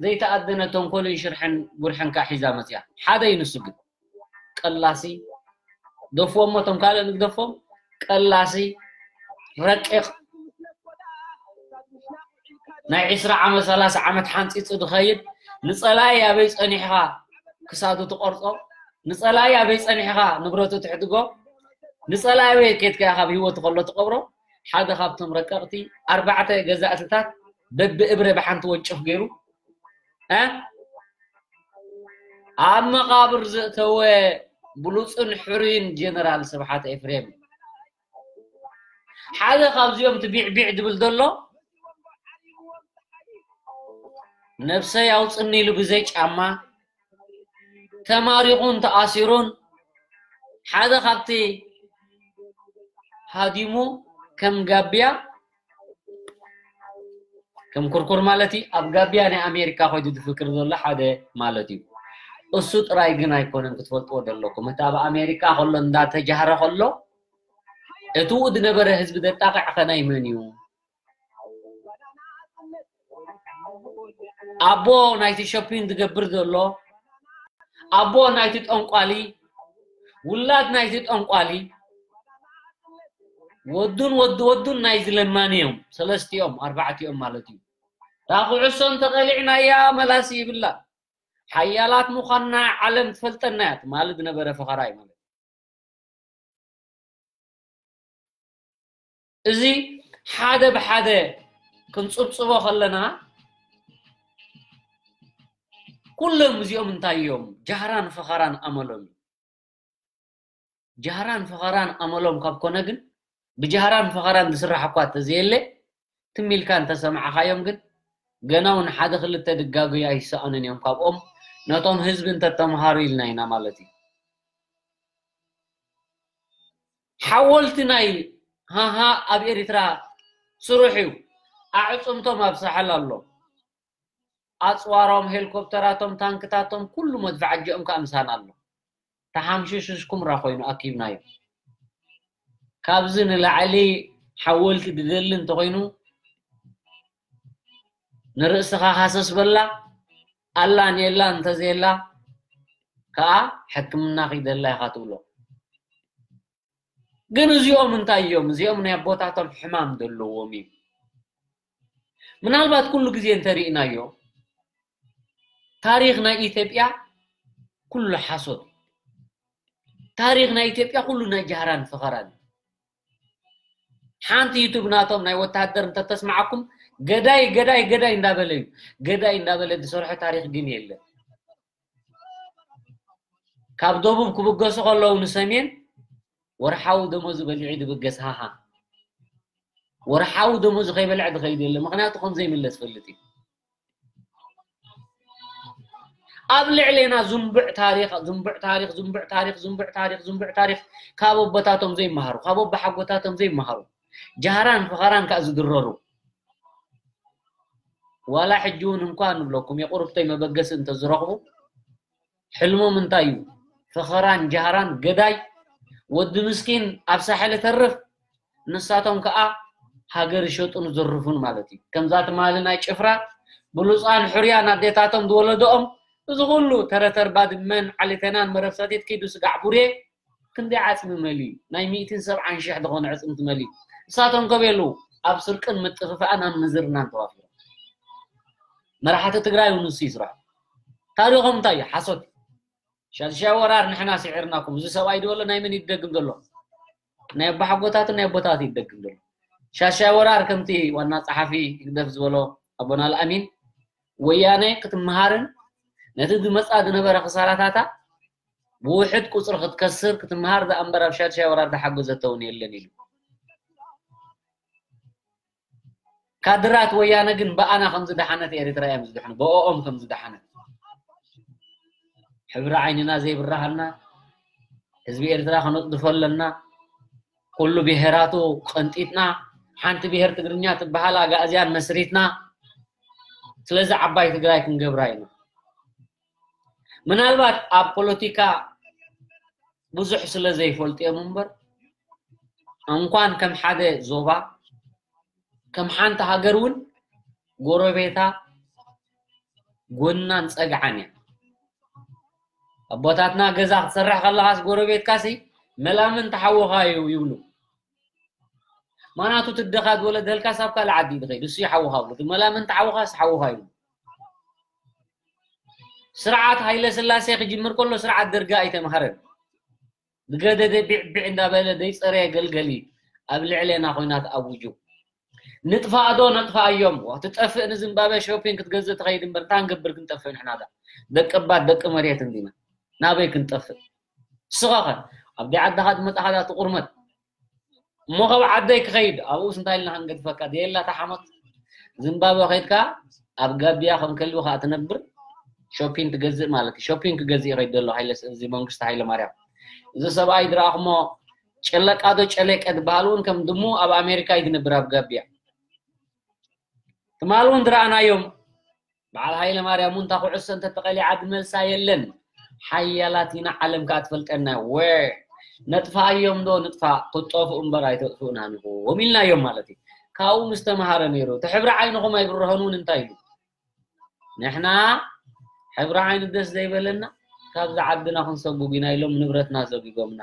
ዘይተኣደነ ተንኮልን ሽርሕን ጉርሕን ከዓ ሒዛ መፅያ ሓደ እዩ ንሱ ግን ቀላሲ ደፍዎም እቶም ካልእ ንግደፎም ቀላሲ ረቂቕ ናይ ዕስራ ዓመት ሰላሳ ዓመት ሓንፂፁ ዝኸይድ ንፀላኢ ኣበይ ፀኒሕኻ ክሳዱ ትቆርፆ ንፀላኢ ኣበይ ፀኒሕኻ ንብረቱ ትሕድጎ ንፀላኢ ኣበይ ኬድካ ካብ ህይወቱ ከሎ ትቀብሮ ሓደ ካብቶም ረቀቕቲ ኣርባዕተ ገዛእትታት በብእብረ ብሓንቲ ወንጭፍ ገይሩ እ ኣብ መቓብር ዘእተወ ብሉፅን ሕሩይን ጀነራል ስብሓት ኤፍሬም ሓደ ካብዚኦም ትቢዕቢዕ ድብል ዘሎ ነብሰይ ኣውፅኒ ኢሉ ብዘይ ጫማ ተማሪኹን ተኣሲሩን ሓደ ካብቲ ሃዲሙ ከም ጋቢያ ከም ኩርኩር ማለት እዩ ኣብ ጋቢያ ናይ ኣሜሪካ ኮይዱ ዝፍክር ዘሎ ሓደ ማለት እዩ። እሱ ጥራይ ግን ኣይኮነን ክትፈልጥዎ ዘለኩም። እቲ ኣብ ኣሜሪካ ከሎ እንዳተጃህረ ከሎ እቲ ውድ ነበረ ህዝቢ ደጣቕዕ ኸናይ መን እዩ? ኣቦ ናይቲ ሾፒን ዝገብር ዘሎ ኣቦ ናይቲ ጠንቋሊ ውላድ ናይቲ ጠንቋሊ ወዱን ወዲ ወዱን ናይ ዝለማኒ እዮም ሰለስቲኦም ኣርባዕቲኦም ማለት እዩ። እታ ኩዕሶ እንተቐሊዕናያ መላሲ ይብላ ሓያላት ምዃንና ዓለም ትፈልጠና እያ ትማሊ ዝነበረ ፈኸራይ ማለት እዚ ሓደ ብሓደ ክንፅብፅቦ ከለና ኩሎም እዚኦም እንታይ እዮም ጃህራን ፈኸራን ኣመሎም እዩ። ጃህራን ፈኸራን ኣመሎም ካብ ኮነ ግን ብጃህራን ፈኸራን ዝስራሕ እኳ ተዘየለ ትሚልካ እንተሰማዕኻዮም ግን ገና እውን ሓደ ክልተ ድጋገዩ ኣይሰኣኑን እዮም ካብኦም ነቶም ህዝቢ እንተተምሃሩ ኢልና ኢና ማለት እዩ። ሓወልቲ ናይ ሃሃ ኣብ ኤሪትራ ስሩሕ እዩ። ኣዕፅምቶም ኣብ ሳሕል ኣሎ። ኣፅዋሮም፣ ሄሊኮፕተራቶም፣ ታንክታቶም፣ ኩሉ መድፍዓጀኦም ከዓ ምሳና ኣሎ። ተሓምሽሽኩም ራ ኮይኑ ኣኪብናዮ። ካብዚ ንላዕሊ ሓወልቲ ድደሊ እንተኮይኑ ንርእስኻ ሃሰስ በላ ኣላን የላን እንተዘየላ ከዓ ሕክምና ኪደላ ኢኻ ትብሎ። ግን እዚኦም እንታይ እዮም? እዚኦም ናይ ኣቦታቶም ሕማም ዘለዎም እዩ። ምናልባት ኩሉ ግዜ እንተሪእናዮ ታሪኽ ናይ ኢትዮጵያ ኩሉ ሓሶት። ታሪኽ ናይ ኢትዮጵያ ኩሉ ናይ ጃህራን ፈኸራን። ሓንቲ ዩቱብ ናቶም ናይ ወታደር እንተተስማዓኩም ገዳይ ገዳይ ገዳይ እንዳበለ እዩ። ገዳይ እንዳበለ ዝሰርሖ ታሪኽ ግን የለን። ካብ ደቡብ ክብገሱ ከለዉ ንሰሜን ወርሓዊ ደሞዝ በሊዑ ድብገስ ሃሃ ወርሓዊ ደሞዝ ከይበልዐ ድኸይድ የለ ምክንያቱ ከም ዘይምለስ ፈልጥ እዩ። ኣብ ልዕሌና ዝንቡዕ ታሪኽ ዝንቡዕ ታሪኽ ዝንቡዕ ታሪኽ ዝንቡዕ ታሪኽ ዝንቡዕ ታሪኽ ካብ ኣቦታቶም ዘይመሃሩ ካብ ኣቦሓጎታቶም ዘይመሃሩ ጃህራን ፈኸራን ከዓ ዝድረሩ ዋላ ሕጂ እውን እንኳ ንብለኩም የቁርብተይ መበገሲ እንተዝረኽቡ ሕልሞም እንታይ እዩ? ፈኸራን ጃህራን ገዳይ ወዲ ምስኪን ኣብ ሳሕል ተርፍ ንሳቶም ከዓ ሃገር ይሸጡን ዝርፉን ማለት እዩ። ከምዛ ትማሊ ናይ ጭፍራ ብሉፃን ሕሩያን ኣዴታቶም ዝወለደኦም እዚ ኩሉ ተረተር ባድመን ዓሊተናን መረብ ሰቲት ኪዱ ስጋዕ ቡሬ ክንደይ ዓፅሚ መሊ ናይ ሚእትን ሰብዓን ሽሕ ዝኾነ ዕፅምቲ መሊ ንሳቶም ከበሉ ኣብ ስርቅን ምጥፍፋእን ኣብ ምዝርናን ተዋፊሮም መራሕቲ ትግራይ እውን ንሱ ይስራሕ ታሪኾም እንታይ እዩ ሓሶት ሻድሻይ ወራር ንሕና ስዒርናኩም እዚ ሰብኣይ ድበሎ ናይ መን ይደግም ዘሎ ናይ ኣባሓጎታትን ናይ ኣቦታት ይደግም ዘሎ ሻድሻይ ወራር ከምቲ ዋና ፀሓፊ ይግደፍ ዝበሎ ኣቦና ኣልኣሚን ወያነ ክትመሃርን ነቲ ዝመፃ ዝነበረ ክሳራታታ ብውሕድ ቁፅሪ ክትከስር ክትመሃር ዝኣንበር ኣብ ሻድሻይ ወራር ዝሓገዘቶ እውን የለን ኢሉ ካድራት ወያነ ግን ብኣና ከም ዝደሓነት ኤርትራ እዮም ዝድሕኑ ብኦኦም ከም ዝደሓነት ሕብሪ ዓይንና ዘይብራሃልና ህዝቢ ኤርትራ ከነጥድፎ ኣለና ኩሉ ብሄራቱ ቀንጢጥና ሓንቲ ብሄር ትግርኛ ትበሃል ኣጋእዝያን መስሪትና ስለዚ ዓባይ ትግራይ ክንገብራ ኢና ምናልባት ኣብ ፖለቲካ ብዙሕ ስለ ዘይፈልጡ እዮም እምበር እንኳን ከም ሓደ ዞባ ከም ሓንቲ ሃገር እውን ጎረቤታ ጎናን ፀግዓን እያ ኣቦታትና ገዛ ክትሰርሕ ከለኻስ ጎረቤትካሲ መላምን ተሓወኻ እዩ ይብሉ ማናቱ ትደኻ ዝወለደልካ ሳብ ካልእ ዓዲ እዩ ዝኸይድ እሱ ይሓውኻ ብሉ መላምን ተሓውኻስ ሓውኻ እዩ ስርዓት ሃይለ ስላሴ ክጅምር ከሎ ስርዓት ደርጋ ኣይተምሃረን ዝገደደ ቢዕቢዕ እንዳበለ ዘይፀረየ ገልገሊ ኣብ ልዕሌና ኮይና ተኣውጁ ንጥፋእ ዶ ነጥፋኣዮም? ትጠፍእ ንዝምባብዌ ሾፒንግ ክትገዝእ ትኸይድ እምበር፣ እንታይ ክንገብር ክንጠፍእ ንሕና? ዳ ደቂ ባት ደቂ መሬት እንዲና፣ ናበይ ክንጠፍእ? ንስኻ ኸ ኣብደይ ዓድኻ ትመጻኻ ዳ ትቑርመት? እሞ ካብ ዓደይ ክኸይድ ኣብኡስ እንታይ ኢልና ክንገድፈካ? ደየላ እታ ሓሞት። ዝምባብዌ ኸይድካ ኣብ ጋቢያ ከም ከልቢ ኸኣ ትነብር፣ ሾፒን ትገዝእ ማለት እዩ። ሾፒን ክገዝእ ይኸይድ ዘሎ ሃይለ፣ እዚ መንግስቲ ሃይለ ማርያም። እዚ ሰብኣይ ድረኣኹሞ ጨለቃ ዶ ጨሌቀ ዝበሃል እውን ከም ድሙ ኣብ ኣሜሪካ እዩ ዝነብር ኣብ ጋቢያ። ትማል እውን ዝረኣናዮም በዓል ሃይለ ማርያም እውን እታ ኩዕሶ እንተተቐሊዓ ዝመልሳ የለን። ሓያላት ኢና፣ ዓለም ከኣ ትፈልጠና። ወር ነጥፋኣዮም ዶ ንጥፋእ፣ ክትጠፍኡ እምበር ኣይተጥፍኡናን ኢኹም ኢልናዮም ማለት እዩ። ካብኡ ምስ ተምሃረ ነይሩ፣ እቲ ሕብሪ ዓይንኹም ኣይብርሆን እውን እንታይ ኢሉ? ንሕና ሕብሪ ዓይኒ ደስ ዘይበለና ካብዛ ዓድና ክንሰጉግ ኢና ኢሎም ንብረትና ዘጊጎምና።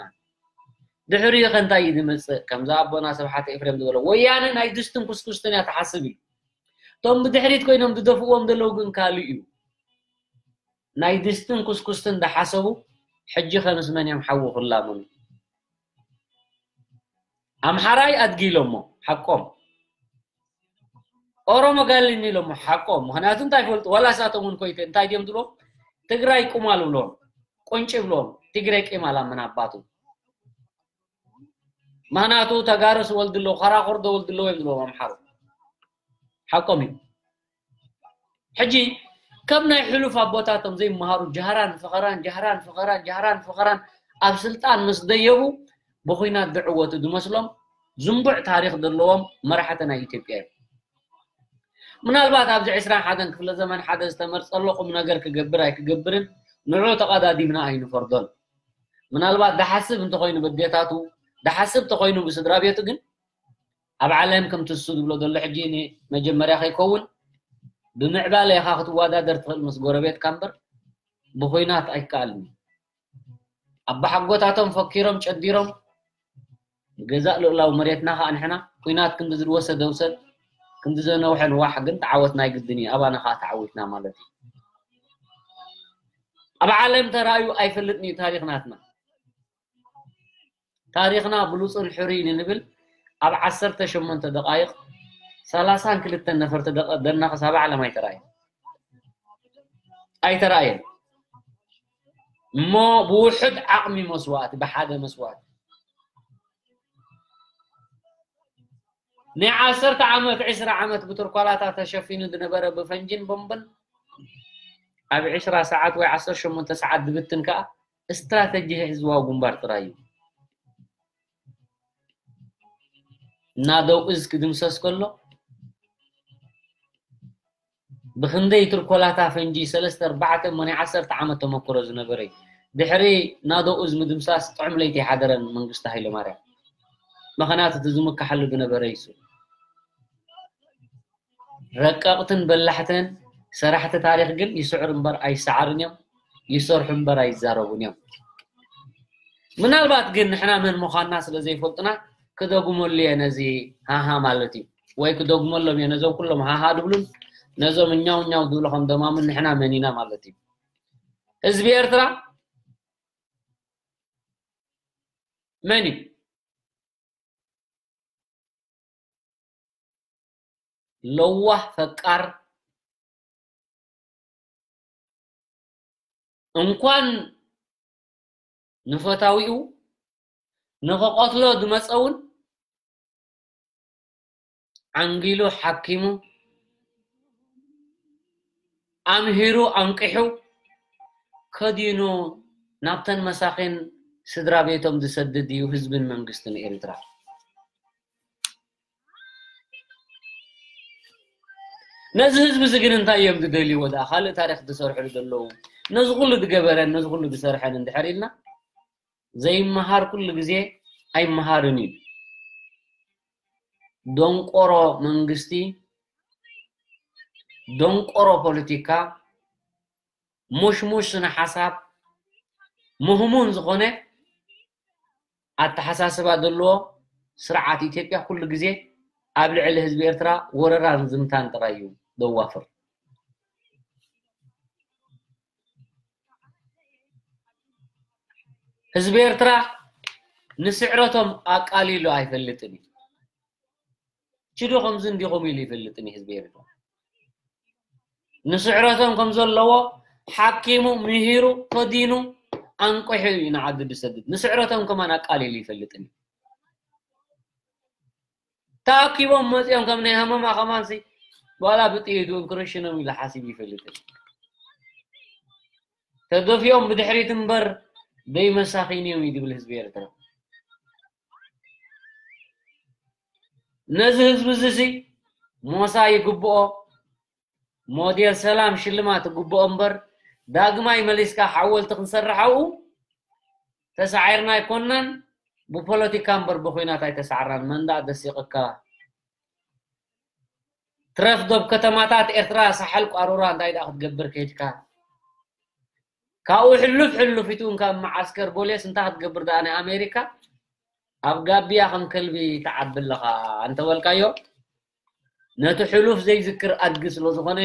ድሕሪኡ ከ እንታይ እዩ ዝመጽእ? ከምዛ ኣቦና ስብሓት ኤፍሬም ዝበሎ ወያነ ናይ ድስትን ኩስኩስትን እያ ትሓስብ እዩ። እቶም ብድሕሪት ኮይኖም ዝደፍእዎም ዘለዉ ግን ካልእ እዩ። ናይ ድስትን ኩስኩስትን ዝሓሰቡ ሕጂ ከ ምስ መን እዮም ሓዊ ክላመኑ? ኣምሓራይ ኣድጊ ኢሎሞ ሓቆም፣ ኦሮሞ ጋሊኒ ኢሎሞ ሓቆም። ምኽንያቱ እንታይ ይፈልጡ? ዋላ እሳቶም እውን ኮይተ እንታይ ድዮም ዝብሎም? ትግራይ ቁማል ብሎም፣ ቁንጭ ብሎም፣ ትግሬ ቂማል ኣመን ኣባቱ። ምኽንያቱ ተጋሩስ ወልድሎ፣ ኸራኹር ዶ ወልድሎ እዮም ዝብሎም ኣምሓሩ። ሓቆም እዩ። ሕጂ ከም ናይ ሕሉፍ ኣቦታቶም ዘይመሃሩ ጃህራን ፈኸራን፣ ጃህራን ፈኸራን፣ ጃህራን ፈኸራን ኣብ ስልጣን ምስ ደየቡ ብኹናት ዝዕወቱ ዝመስሎም ዝንቡዕ ታሪኽ ዘለዎም መራሕቲ ናይ ኢትዮጵያ እዮም። ምናልባት ኣብዚ ዕስራን ሓደን ክፍለ ዘመን ሓደ ዝተመርጸ ኣሎ ቁም ነገር ክገብር ኣይክገብርን ንዑ ተቐዳዲምና ኣይንፈርዶን። ምናልባት ደሓስብ እንተኾይኑ በዴታቱ፣ ደሓስብ ተኾይኑ ብስድራ ቤቱ ግን ኣብ ዓለም ከምቲ እሱ ዝብሎ ዘሎ ሕጂ እኔ መጀመርያ ከይከውን ብምዕባለ ኢኻ ክትወዳደር ትኽእል ምስ ጎረቤትካ እምበር ብኹናት ኣይከኣልን እዩ። ኣባሓጎታቶም ፈኪሮም ጨዲሮም ንገዛእ ልኡላዊ መሬትና ኸኣ ንሕና ኲናት ክንዲ ዝወሰደ ውሰድ ክንዲ ዘነውሐ ንዋሕ ግን ተዓወት ናይ ግድን እዩ። ኣባና ኸኣ ተዓዊትና ማለት እዩ። ኣብ ዓለም ተራእዩ ኣይፈልጥን እዩ ታሪኽ ናትና። ታሪኽና ብሉጽን ሕሩይ ንንብል ኣብ ዓሰርተ ሸሞንተ ደቓይቕ ሰላሳን ክልተን ነፈርቲ ደቂ ደናኽስ ኣብ ዓለም ኣይተራእየን። ኣይተራእየን። እሞ ብውሑድ ዓቕሚ መስዋእቲ፣ ብሓደ መስዋእቲ። ናይ ዓሰርተ ዓመት፣ ዕስራ ዓመት ብትርኳላታ ተሸፊኑ ዝነበረ ብፈንጅን ቦምብን ኣብ ዕስራ ሰዓት ወይ ዓሰርተ ሸሞንተ ሰዓት ዝብትን ከኣ ስትራተጂ ህዝባዊ ግንባር ጥራይ እዩ። ናደው እዝ ክድምሰስ ከሎ ብኽንደይ ትርኮላታ ፈንጂ ሰለስተ ኣርባዕተ እሞ ናይ ዓሰርተ ዓመት ተመክሮ ዝነበረ እዩ። ድሕሪ ናደው እዝ ምድምሳስ ጥዑም ለይቲ ይሓደረን መንግስቲ ሃይለማርያም። ምኽንያቱ እቲ ዝምካሓሉ ዝነበረ ይሱ። ረቀቕትን በላሕትን ሰራሕቲ ታሪኽ ግን ይስዕሩ እምበር ኣይሰዓሩን እዮም፣ ይሰርሑ እምበር ኣይዛረቡን እዮም። ምናልባት ግን ንሕና መን ምዃንና ስለ ዘይፈልጡና ክደግመሉ እየ ነዚ ሃሃ ማለት እዩ። ወይ ክደግመሎም እየ ነዞም ኩሎም ሃሃ ድብሉን ነዞም እኛው እኛው ድብሉ ከም ደማሙን ንሕና መን ኢና ማለት እዩ። ህዝቢ ኤርትራ መን እዩ? ለዋህ ፈቃር እንኳን ንፈታዊኡ ንኸቐትሎ ዝመፀ እውን ዓንጊሉ ሓኪሙ ኣምሂሩ ኣንቂሑ ከዲኑ ናብተን መሳኺን ስድራ ቤቶም ዝሰድድ እዩ ህዝብን መንግስትን ኤርትራ። ነዚ ህዝቢ እዚ ግን እንታይ እዮም ዝደልይዎ ደኣ? ካልእ ታሪኽ ዝሰርሕሉ ዘለዉ ነዚ ኩሉ ዝገበረን ነዚ ኩሉ ዝሰርሐን እንድሕር ኢልና ዘይመሃር ኩሉ ግዜ ኣይመሃርን እዩ። ደንቆሮ መንግስቲ፣ ደንቆሮ ፖለቲካ፣ ሙሽሙሽ ስነ ሓሳብ፣ ምህሙን ዝኾነ ኣተሓሳስባ ዘለዎ ስርዓት ኢትዮጵያ ኩሉ ግዜ ኣብ ልዕሊ ህዝቢ ኤርትራ ወረራን ዝምታን ጥራይ እዩ ዘዋፍር። ህዝቢ ኤርትራ ንስዕረቶም ኣቃሊሉ ኣይፈልጥን እዩ። ችዶ ከምዚ እንዲኹም ኢሉ ይፈልጥን እዩ ህዝቢ ኤርትራ። ንስዕረቶም ከም ዘለዎ ሓኪሙ፣ ምሂሩ፣ ከዲኑ፣ ኣንቂሑ እዩ ንዓዲ ዝሰድድ። ንስዕረቶም ከማን ኣቃሊሉ ይፈልጥን እዩ። ተኣኪቦም መጺኦም ከም ናይ ሃመማ ከማንሲ ዋላ ብጥይቱ እንክርሽኖም ኢሉ ሓሲቡ ይፈልጥን እዩ። ተደፊኦም ብድሕሪት እምበር ደይመሳኺን እዮም እዩ ዝብል ህዝቢ ኤርትራ። ነዚ ህዝቢ እዚ ሲ ሞሳ ይግብኦ፣ ሞዴል ሰላም ሽልማት ይግብኦ እምበር ዳግማይ መሊስካ ሓወልቲ ክንሰርሕ ኣብኡ ተሳዒርና ኣይኮናን። ብፖለቲካ እምበር ብኹናት ኣይተሳዕራን። መንዳ ደሲቕካ ትረፍ ዶብ ከተማታት ኤርትራ ሳሕል ቋሩራ እንታይ ደኣ ክትገብር ከይድካ ካብኡ ሕሉፍ ሕሉፍ ኢትውን ካብ መዓስከር ቦሌስ እንታይ ክትገብር ደኣ ናይ ኣሜሪካ ኣብ ጋቢያ ከም ከልቢ ትዓቢ ኣለኻ እንተበልካዮ ነቲ ሕሉፍ ዘይዝክር ኣድጊ ስለ ዝኾነ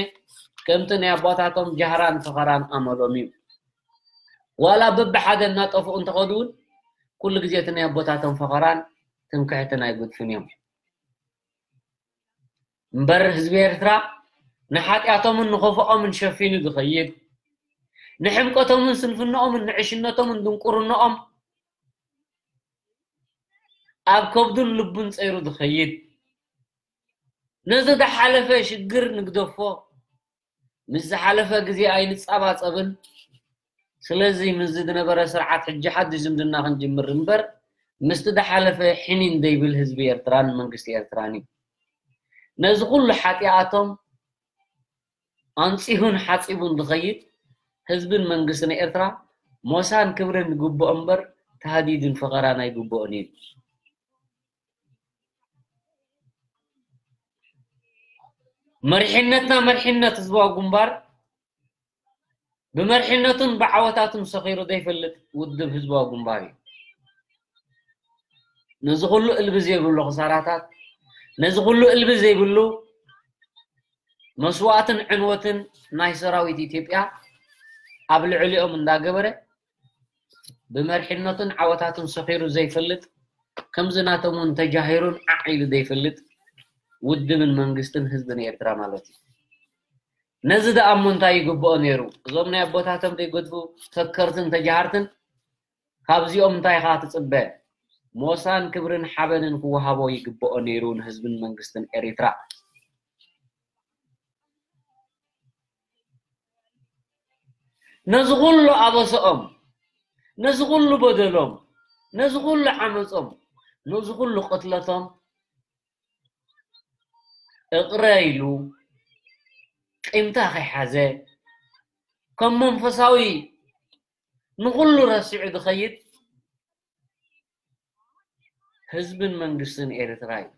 ከምቲ ናይ ኣቦታቶም ጃህራን ፈኸራን ኣመሎም እዩ። ዋላ በብሓደ እናጠፍኡ እንተኸዱ እውን ኩሉ ግዜ እቲ ናይ ኣቦታቶም ፈኸራን ትምክሕትን ኣይገድፉን እዮም። እምበር ህዝቢ ኤርትራ ንሓጢኣቶምን ንኸፍኦምን ሸፊኑ ዝኸይድ፣ ንሕምቀቶምን ስንፍንኦምን ንዕሽነቶምን ድንቁርንኦም ኣብ ከብዱን ልቡን ጸይሩ ዝኸይድ፣ ነዚ ዝሓለፈ ሽግር ንግደፎ፣ ምስ ዝሓለፈ ግዜ ኣይንጻባጸብን። ስለዚ ምስዚ ዝነበረ ስርዓት ሕጂ ሓድሽ ዝምድና ክንጅምር እምበር ምስቲ ዝሓለፈ ሕኒን ዘይብል ህዝቢ ኤርትራን መንግስቲ ኤርትራን እዩ። ነዚ ኩሉ ሓጢኣቶም ኣንጺሁን ሓጺቡን ዝኸይድ ህዝብን መንግስትን ኤርትራ ሞሳን ክብርን ይግብኦ እምበር ታህዲድን ፈኸራን ኣይግብኦን እዩ። መሪሕነትና መሪሕነት ህዝባዊ ግንባር ብመሪሕነቱን ብዓወታቱን ሰኺሩ ዘይፈልጥ ውድብ ህዝባዊ ግንባር እዩ። ነዚ ኩሉ እልቢ ዘይብሉ ክሳራታት፣ ነዚ ኩሉ እልቢ ዘይብሉ መስዋእትን ዕንወትን ናይ ሰራዊት ኢትዮጵያ ኣብ ልዕሊኦም እንዳገበረ ብመሪሕነቱን ዓወታቱን ሰኺሩ ዘይፈልጥ ከምዚ ናቶም እውን ተጃሂሩን ዓዕ ኢሉ ዘይፈልጥ ውድብን መንግስትን ህዝብን ኤርትራ ማለት እዩ። ነዚ ደኣ እሞ እንታይ ይግብኦ ነይሩ? እዞም ናይ ኣቦታቶም ዘይገድፉ ፈከርትን ተጃሃርትን ካብዚኦም እንታይ ኢኻ ትጽበ? ሞሳን ክብርን ሓበንን ክወሃቦ ይግብኦ ነይሩ ንህዝብን መንግስትን ኤሪትራ። ነዚ ኩሉ ኣበሰኦም፣ ነዚ ኩሉ በደሎም፣ ነዚ ኩሉ ዓመጾም፣ ነዚ ኩሉ ቅትለቶም እቕረ ኢሉ ቂምታ ከይሓዘ ከም መንፈሳዊ ንኹሉ ረሲዑ ዝኸይድ ህዝብን መንግስትን ኤርትራ እዩ።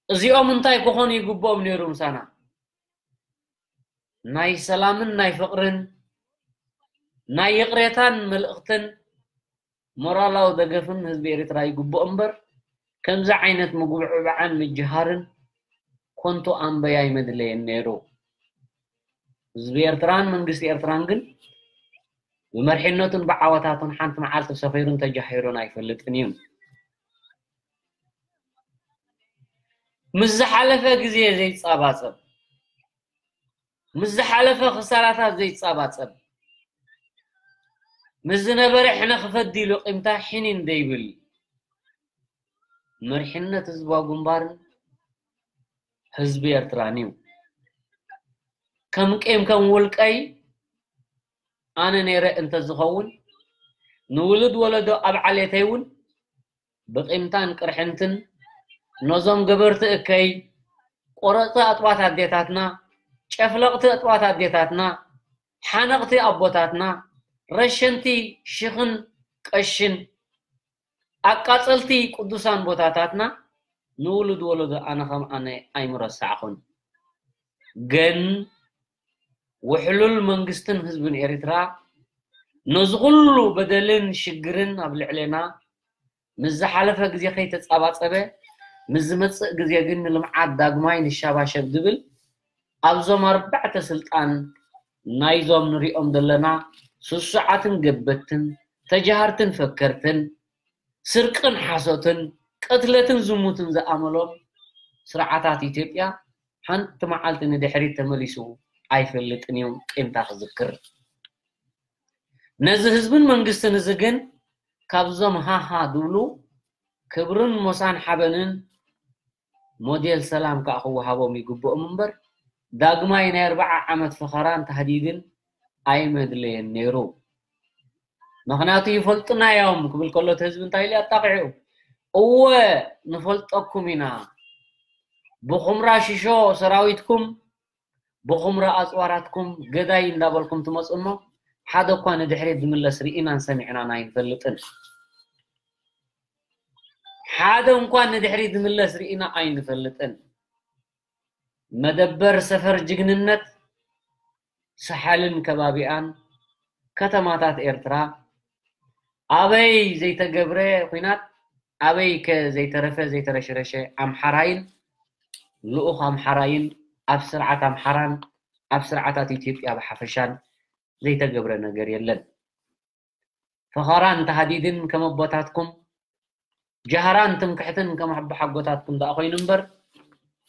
እዚኦም እንታይ ክኾኑ ይግብኦም ነይሩ ምሳና? ናይ ሰላምን ናይ ፍቕርን ናይ ይቕሬታን መልእኽትን ሞራላዊ ደገፍን ህዝቢ ኤርትራ ይግብኦ እምበር ከምዚ ዓይነት ምጉብዕባዕን ምጅሃርን ኮንቱ ኣንበይ ኣይመድለየን ነይሩ። ህዝቢ ኤርትራን መንግስቲ ኤርትራን ግን ብመርሒነቱን ብዓወታቱን ሓንቲ መዓልቲ ሰኺሩን ተጃሂሩን ኣይፈልጥን እዩ። ምስ ዝሓለፈ ግዜ ዘይጻባጸብ፣ ምስ ዝሓለፈ ክሳራታት ዘይጻባጸብ፣ ምስ ዝነበረ ሕነ ክፈዲ ኢሉ ቂምታ ሕኒን ዘይብል መሪሕነት ህዝባዊ ግንባርን ህዝቢ ኤርትራን እዩ። ከም ቂም ከም ውልቀይ ኣነ ነይረ እንተዝኸውን ንውሉድ ወለዶ ኣብ ዓሌተይ እውን ብቂምታን ቅርሕንትን ነዞም ገበርቲ እከይ፣ ቆረፅቲ ኣጥባት ኣዴታትና፣ ጨፍለቕቲ ኣጥባት ኣዴታትና፣ ሓነቕቲ ኣቦታትና፣ ረሸንቲ ሽኽን ቀሽን፣ ኣቃፀልቲ ቅዱሳን ቦታታትና ንውሉድ ወለዶ ኣነ ከም ኣነ ኣይምረሳዕኹን። ግን ውሕሉል መንግስትን ህዝብን ኤርትራ ነዚ ኩሉ በደልን ሽግርን ኣብ ልዕሌና ምስ ዝሓለፈ ግዜ ከይተጻባጸበ፣ ምስ ዝመጽእ ግዜ ግን ንልምዓት ዳግማይ ንሻባሸብ ዝብል ኣብዞም ኣርባዕተ ስልጣን ናይዞም ንሪኦም ዘለና ስሱዓትን ገበትን፣ ተጃሃርትን ፈከርትን፣ ስርቅን ሓሶትን፣ ቅትለትን ዝሙትን ዝኣመሎም ስርዓታት ኢትዮጵያ ሓንቲ መዓልቲ ንድሕሪት ተመሊሱ ኣይፈልጥን እዩ፣ ቂምታ ክዝክር። ነዚ ህዝብን መንግስትን እዚ ግን ካብዞም ሃሃ ዝብሉ ክብርን ሞሳን ሓበንን ሞዴል ሰላም ከኣ ክወሃቦም ይግብኦም እምበር፣ ዳግማይ ናይ ኣርብዓ ዓመት ፈኸራን ታህዲድን ኣይመድለየን ነይሩ። ምኽንያቱ ይፈልጡና እዮም ክብል ከሎ እቲ ህዝቢ እንታይ ኢሉ ኣጣቒዑ? እወ ንፈልጠኩም ኢና፣ ብኹምራ ሽሾ ሰራዊትኩም፣ ብኹምራ ኣፅዋራትኩም ገዳይ እንዳበልኩም ትመፁ እሞ፣ ሓደ እኳ ንድሕሪት ዝምለስ ርኢናን ሰሚዕናን ኣይንፈልጥን። ሓደ እንኳን ንድሕሪት ዝምለስ ርኢና ኣይንፈልጥን። መደበር ሰፈር ጅግንነት ሰሓልን ከባቢኣን፣ ከተማታት ኤርትራ፣ ኣበይ ዘይተገብረ ኲናት፣ ኣበይ ከ ዘይተረፈ ዘይተረሽረሸ ኣምሓራይን ልኡኽ ኣምሓራይን ኣብ ስርዓት ኣምሓራን ኣብ ስርዓታት ኢትዮጵያ ብሓፈሻን ዘይተገብረ ነገር የለን። ፈኸራን ታህዲድን ከም ኣቦታትኩም፣ ጃህራን ትምክሕትን ከም ኣቦሓጎታትኩም ደኣ ኮይኑ እምበር፣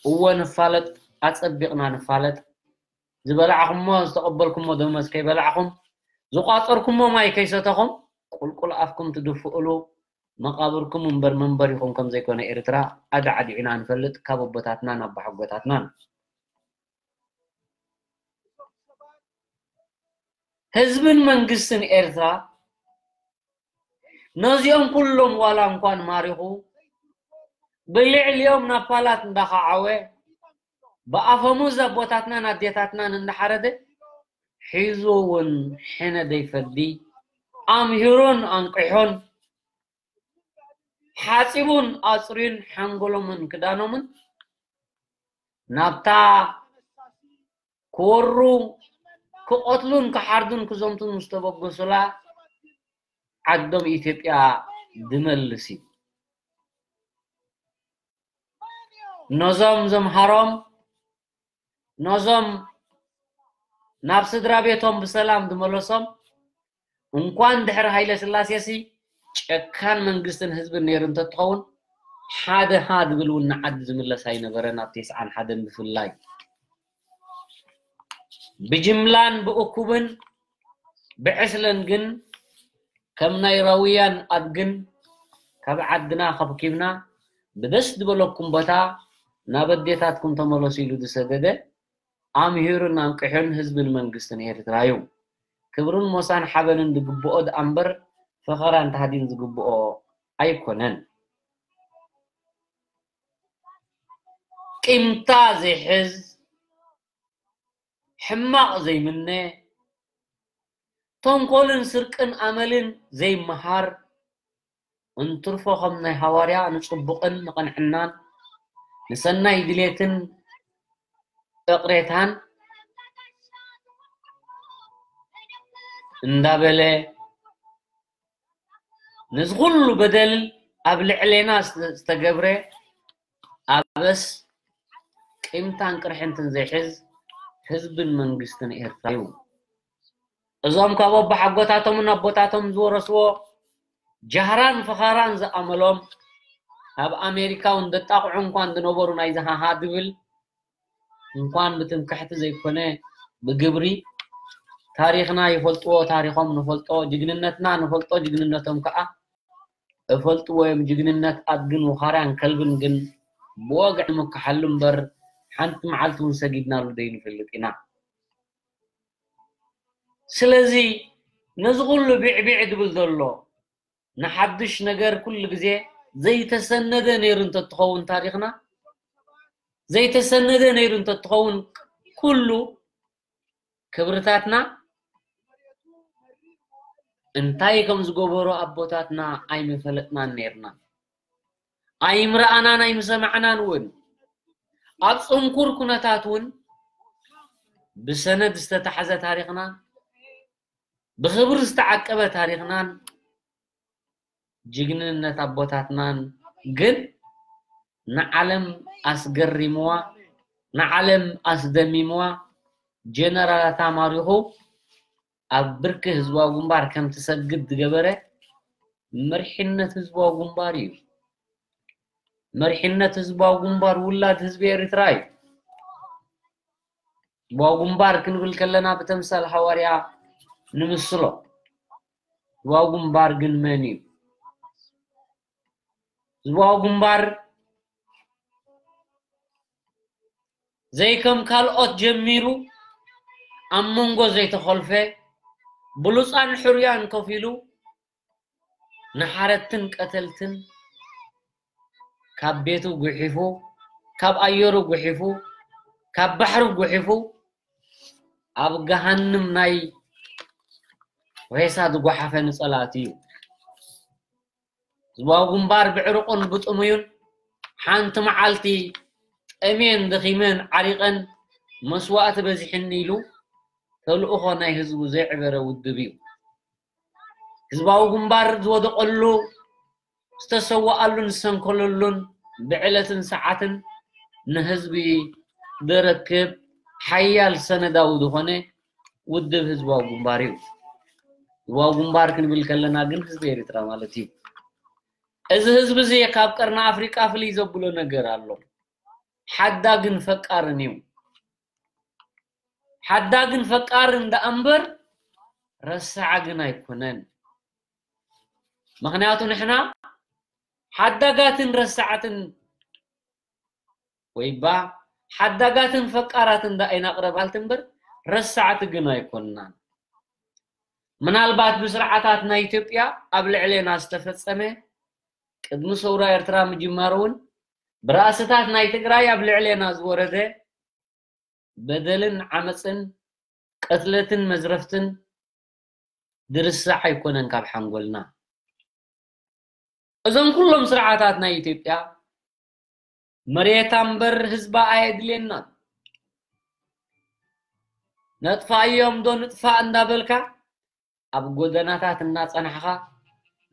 እወ ንፋለጥ፣ ኣጸቢቕና ንፋለጥ። ዝበላዕኹሞ ዝተቐበልኩሞ ደመወዝ ከይበላዕኹም፣ ዝቋጸርኩሞ ማይ ከይሰተኹም፣ ቁልቁል ኣፍኩም ትድፍእሉ መቓብርኩም እምበር መንበሪኹም ከም ዘይኮነ ኤርትራ ኣዳዕዲዕና ንፈልጥ ካብ ኣቦታትናን ኣቦሓጎታትናን። ህዝብን መንግስትን ኤርትራ ነዚኦም ኩሎም ዋላ እንኳን ማሪኹ ብልዕሊኦም ናብ ፓላት እንዳኸዓወ ብኣፈሙዝ ኣቦታትናን ኣዴታትናን እንዳሓረደ ሒዙ እውን ሕነ ደይፈዲ ኣምሂሮን ኣንቂሖን ሓጺቡን ኣጽርዩን ሓንጎሎምን ክዳኖምን ናብታ ክወሩ ክቐትሉን ክሓርዱን ክዘምቱን ዝተበገሱላ ዓዶም ኢትዮጵያ ዝመልስ እዩ። ነዞም ዘምሃሮም፣ ነዞም ናብ ስድራ ቤቶም ብሰላም ዝመለሶም፣ እንኳን ድሕሪ ሃይለ ስላሴ ሲ ጨካን መንግስትን ህዝብን ነይሩ እንተትኸውን፣ ሓደ ሃ ዝብል እውን ንዓዲ ዝምለስ ኣይነበረን፣ ኣብ ተስዓን ሓደን ብፍላይ። ብጅምላን ብእኩብን ብዕስለን ግን ከም ናይ ራውያን ኣድግን ካብ ዓድና ከብኪብና ብደስ ዝበለኩም ቦታ ናብ ኣዴታትኩም ተመለሱ ኢሉ ዝሰደደ ኣምሂሩን ኣንቂሑን ህዝብን መንግስትን ኤርትራ እዩ። ክብርን ሞሳን ሓበንን ዝግብኦ ደኣ እምበር ፈኸራን ታህዲን ዝግብኦ ኣይኮነን። ቂምታ ዘይሕዝ፣ ሕማቕ ዘይምነ፣ ተንኮልን ስርቅን ኣመልን ዘይመሃር፣ እንትርፎ ከም ናይ ሃዋርያ ንጽቡቕን ንቕንዕናን ንሰናይ ድሌትን እቕሬታን እንዳበለ፣ ነዚ ኩሉ በደል ኣብ ልዕሌና ዝተ-፣ ዝተገብረ ኣበስ ቂምታን ቅርሕንትን ዘይሕዝ ህዝብን መንግስትን ኤርትራ እዩ። እዞም ካብ ኣቦሓጎታቶምን ኣቦታቶም ዝወረስዎ ጃህራን ፈኻራን ዝኣመሎም ኣብ ኣሜሪካ እውን ደጣቕዑ እንኳን ዝነበሩ ናይዚ ሃሃ ዝብል እንኳን ብትምክሕቲ ዘይኮነ ብግብሪ ታሪኽና ይፈልጥዎ፣ ታሪኾም ንፈልጦ፣ ጅግንነትና ንፈልጦ፣ ጅግንነቶም ከዓ እፈልጥዎ እዮም። ጅግንነት ኣድግን ውኻርያን ከልብን ግን ብወግዒ ምክሓሉ እምበር ሓንቲ መዓልቲ እውን ሰጊድናሉ ዘይንፈልጥ ኢና። ስለዚ ነዚ ኩሉ ቢዕቢዕ ዝብል ዘሎ ንሓድሽ ነገር ኩሉ ግዜ ዘይተሰነደ ነይሩ እንተትኸውን ታሪኽና፣ ዘይተሰነደ ነይሩ እንተትኸውን ኩሉ ክብርታትና እንታይ ከም ዝገበሩ ኣቦታትና ኣይምፈለጥናን ነይርና። ኣይምረኣናን ኣይምሰማዕናን እውን። ኣብ ጽንኩር ኩነታት እውን ብሰነድ ዝተታሕዘ ታሪኽና፣ ብኽብሪ ዝተዓቀበ ታሪኽናን ጅግንነት ኣቦታትናን ግን ንዓለም ኣስገሪምዋ፣ ንዓለም ኣስደሚምዋ፣ ጀነራላት ኣማሪኹ ኣብ ብርኪ ህዝባዊ ግንባር ከም ትሰግድ ዝገበረ መሪሕነት ህዝባዊ ግንባር እዩ። መሪሕነት ህዝባዊ ግንባር ውላድ ህዝቢ ኤርትራ እዩ። ህዝባዊ ግንባር ክንብል ከለና ብተምሳል ሃዋርያ ንምስሎ። ህዝባዊ ግንባር ግን መን እዩ? ህዝባዊ ግንባር ዘይከም ካልኦት ጀሚሩ ኣብ መንጎ ዘይተኾልፈ ብሉፃን ሕሩያን ከፊሉ ንሓረድትን ቀተልትን ካብ ቤቱ ጉሒፉ፣ ካብ ኣየሩ ጉሒፉ፣ ካብ ባሕሩ ጉሒፉ ኣብ ገሃንም ናይ ሬሳ ዝጓሓፈ ንፀላእቲ እዩ። ህዝባዊ ግንባር ብዕርቁን ብጥሙዩን ሓንቲ መዓልቲ ጠምየን ደኺመን ዓሪቐን መስዋእቲ በዚሕኒ ኢሉ ተልእኾ ናይ ህዝቡ ዘይዕበረ ውድብ እዩ። ህዝባዊ ግንባር ዝወደቐሉ ዝተሰወኣሉን ዝሰንከለሉን ብዕለትን ሰዓትን ንህዝቢ ዘረክብ ሓያል ሰነዳዊ ዝኾነ ውድብ ህዝባዊ ግንባር እዩ። ህዝባዊ ግንባር ክንብል ከለና ግን ህዝቢ ኤርትራ ማለት እዩ። እዚ ህዝቢ እዚ ካብ ቀርኒ ኣፍሪቃ ፍልይ ዘብሎ ነገር ኣሎ። ሓዳግን ፈቃርን እዩ። ሓዳግን ፈቃርን ደኣ እምበር ረሳዓ ግን ኣይኮነን። ምኽንያቱ ንሕና ሓዳጋትን ረሳዕትን ወይ ባ ሓዳጋትን ፈቃራትን ደኣ ኢና ቅረብ ኣልቲ እምበር ረሳዕቲ ግን ኣይኮንናን። ምናልባት ብስርዓታት ናይ ኢትዮጵያ ኣብ ልዕሌና ዝተፈጸመ ቅድሚ ሰውራ ኤርትራ ምጅማሩ እውን ብራእስታት ናይ ትግራይ ኣብ ልዕሌና ዝወረደ በደልን ዓመፅን ቅትለትን መዝረፍትን ድርሳዕ ኣይኮነን ካብ ሓንጎልና። እዞም ኩሎም ስርዓታት ናይ ኢትዮጵያ መሬታ እምበር ህዝባ ኣየድልየናን። ነጥፋዮም ዶ ንጥፋእ እንዳበልካ ኣብ ጎደናታት እናጸናሕኻ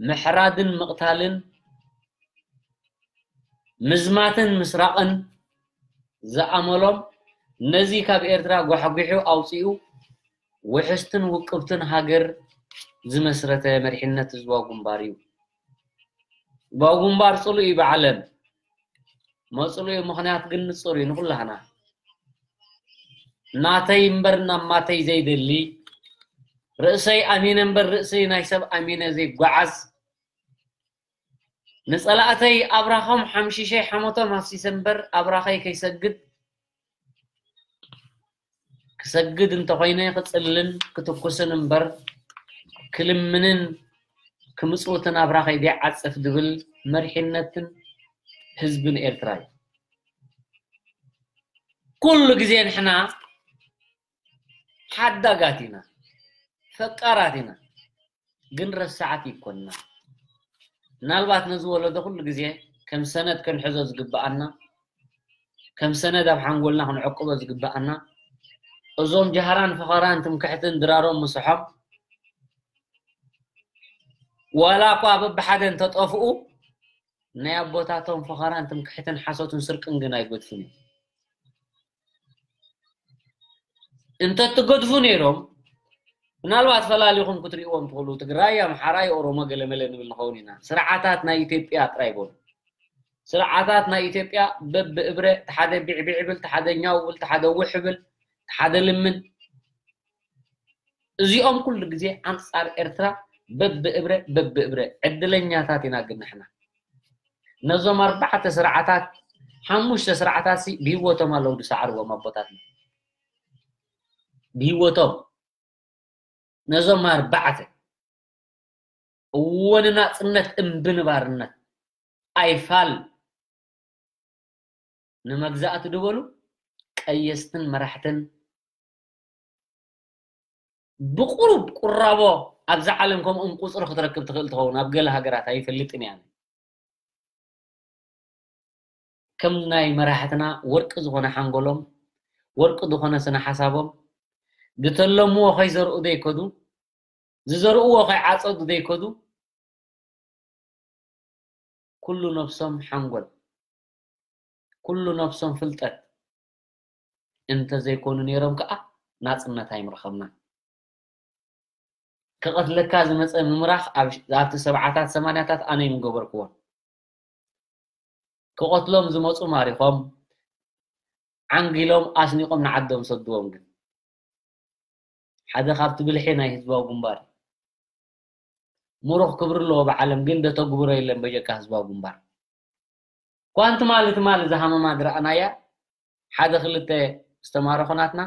ምሕራድን ምቕታልን ምዝማትን ምስራቕን ዝኣመሎም ነዚ ካብ ኤርትራ ጓሕጒሑ ኣውጺኡ ውሕስትን ውቅብትን ሃገር ዝመስረተ መሪሕነት ህዝባዊ ግንባር እዩ። ህዝባዊ ግንባር ጽሉእ እዩ ብዓለም። መጽሉኡ ምኽንያት ግን ንጹር እዩ ንኹላህና። ናተይ እምበር ናብ ማተይ ዘይደሊ፣ ርእሰይ ኣሚነ እምበር ርእሲ ናይ ሰብ ኣሚነ ዘይጓዓዝ፣ ንጸላእተይ ኣብራኾም ሓምሺሸይ ሓሞቶም ኣፍሲሰ እምበር ኣብራኸይ ከይሰግድ፣ ክሰግድ እንተኾይነ ክጽልን ክትኩስን እምበር ክልምንን ክምጽውትን ኣብራኸይ ዘይዓጽፍ ዝብል መሪሕነትን ህዝብን ኤርትራ እዩ። ኩሉ ግዜ ንሕና ሓዳጋት ኢና፣ ፈቃራት ኢና፣ ግን ረሳዓት ይኮንና። ምናልባት ነዚ ወለዶ ኩሉ ግዜ ከም ሰነድ ክንሕዞ ዝግብኣና፣ ከም ሰነድ ኣብ ሓንጎልና ክንዕቅቦ ዝግብኣና፣ እዞም ጀሃራን ፈኸራን ትምክሕትን ድራሮም ምስሖም ዋላ እኳ በብሓደ እንተጠፍኡ ናይ ኣቦታቶም ፈኸራን ትምክሕትን ሓሶትን ስርቅን ግን ኣይገድፉን እዮም። እንተትገድፉ ነይሮም ምናልባት ፈላሊኹም ክትርእይዎም ትኽእሉ፣ ትግራይ፣ ኣምሓራይ፣ ኦሮሞ ገለመለ ንብል ንኸውን ኢና። ስርዓታት ናይ ኢትዮጵያ ጥራይ በሉ። ስርዓታት ናይ ኢትዮጵያ በብእብረ፣ ሓደ ቢዕቢዕ ብል፣ ሓደ ኛው ብል፣ ሓደ ውሕ ብል፣ ሓደ ልምን፣ እዚኦም ኩሉ ግዜ ኣንጻር ኤርትራ በብእብረ በብእብረ ዕድለኛታት ኢና። ግን ንሕና ነዞም ኣርባዕተ ስርዓታት፣ ሓሙሽተ ስርዓታት ሲ ብህይወቶም ኣለዉ ዝሰዓርዎም ኣቦታትና። ብህይወቶም ነዞም ኣርባዕተ እወ ንናጽነት እምቢ ንባርነት ኣይፋል ንመግዛእቲ ድበሉ ቀየስትን መራሕትን ብቁሩብ ቁራቦ ኣብዛ ዓለም ከምኦም ቁጽሪ ክትረክብ ትኽእል ትኸውን። ኣብ ገለ ሃገራት ኣይፈልጥን እያ። ከም ናይ መራሕትና ወርቂ ዝኾነ ሓንጎሎም፣ ወርቂ ዝኾነ ስነ ሓሳቦም፣ ዝተለምዎ ከይዘርኡ ዘይከዱ፣ ዝዘርእዎ ከይዓጸዱ ዘይከዱ፣ ኩሉ ነብሶም ሓንጎል፣ ኩሉ ነብሶም ፍልጠት እንተዘይኮኑ ነይሮም ከኣ ናጽነት ኣይምረኸብናን። ክቐትለካ ዝመጸ ምምራኽ ኣብ፣ ኣብቲ ሰብዓታት ሰማንያታት ኣነ ኣይምገበርክዎን። ክቐትሎም ዝመፁ ማሪኾም፣ ዓንጊሎም ኣስኒቖም ንዓዶም ሰድዎም። ግን ሓደ ካብቲ ብልሒ ናይ ህዝባዊ ግንባር፣ ምሩኽ ክብሪ ኣለዎ ብዓለም፣ ግን ደተግብሮ የለን በጀካ ህዝባዊ ግንባር። ኳንቲ ማለት ማለት ዝሃመማ ዝረኣናያ ሓደ ክልተ ዝተማረኹ ናትና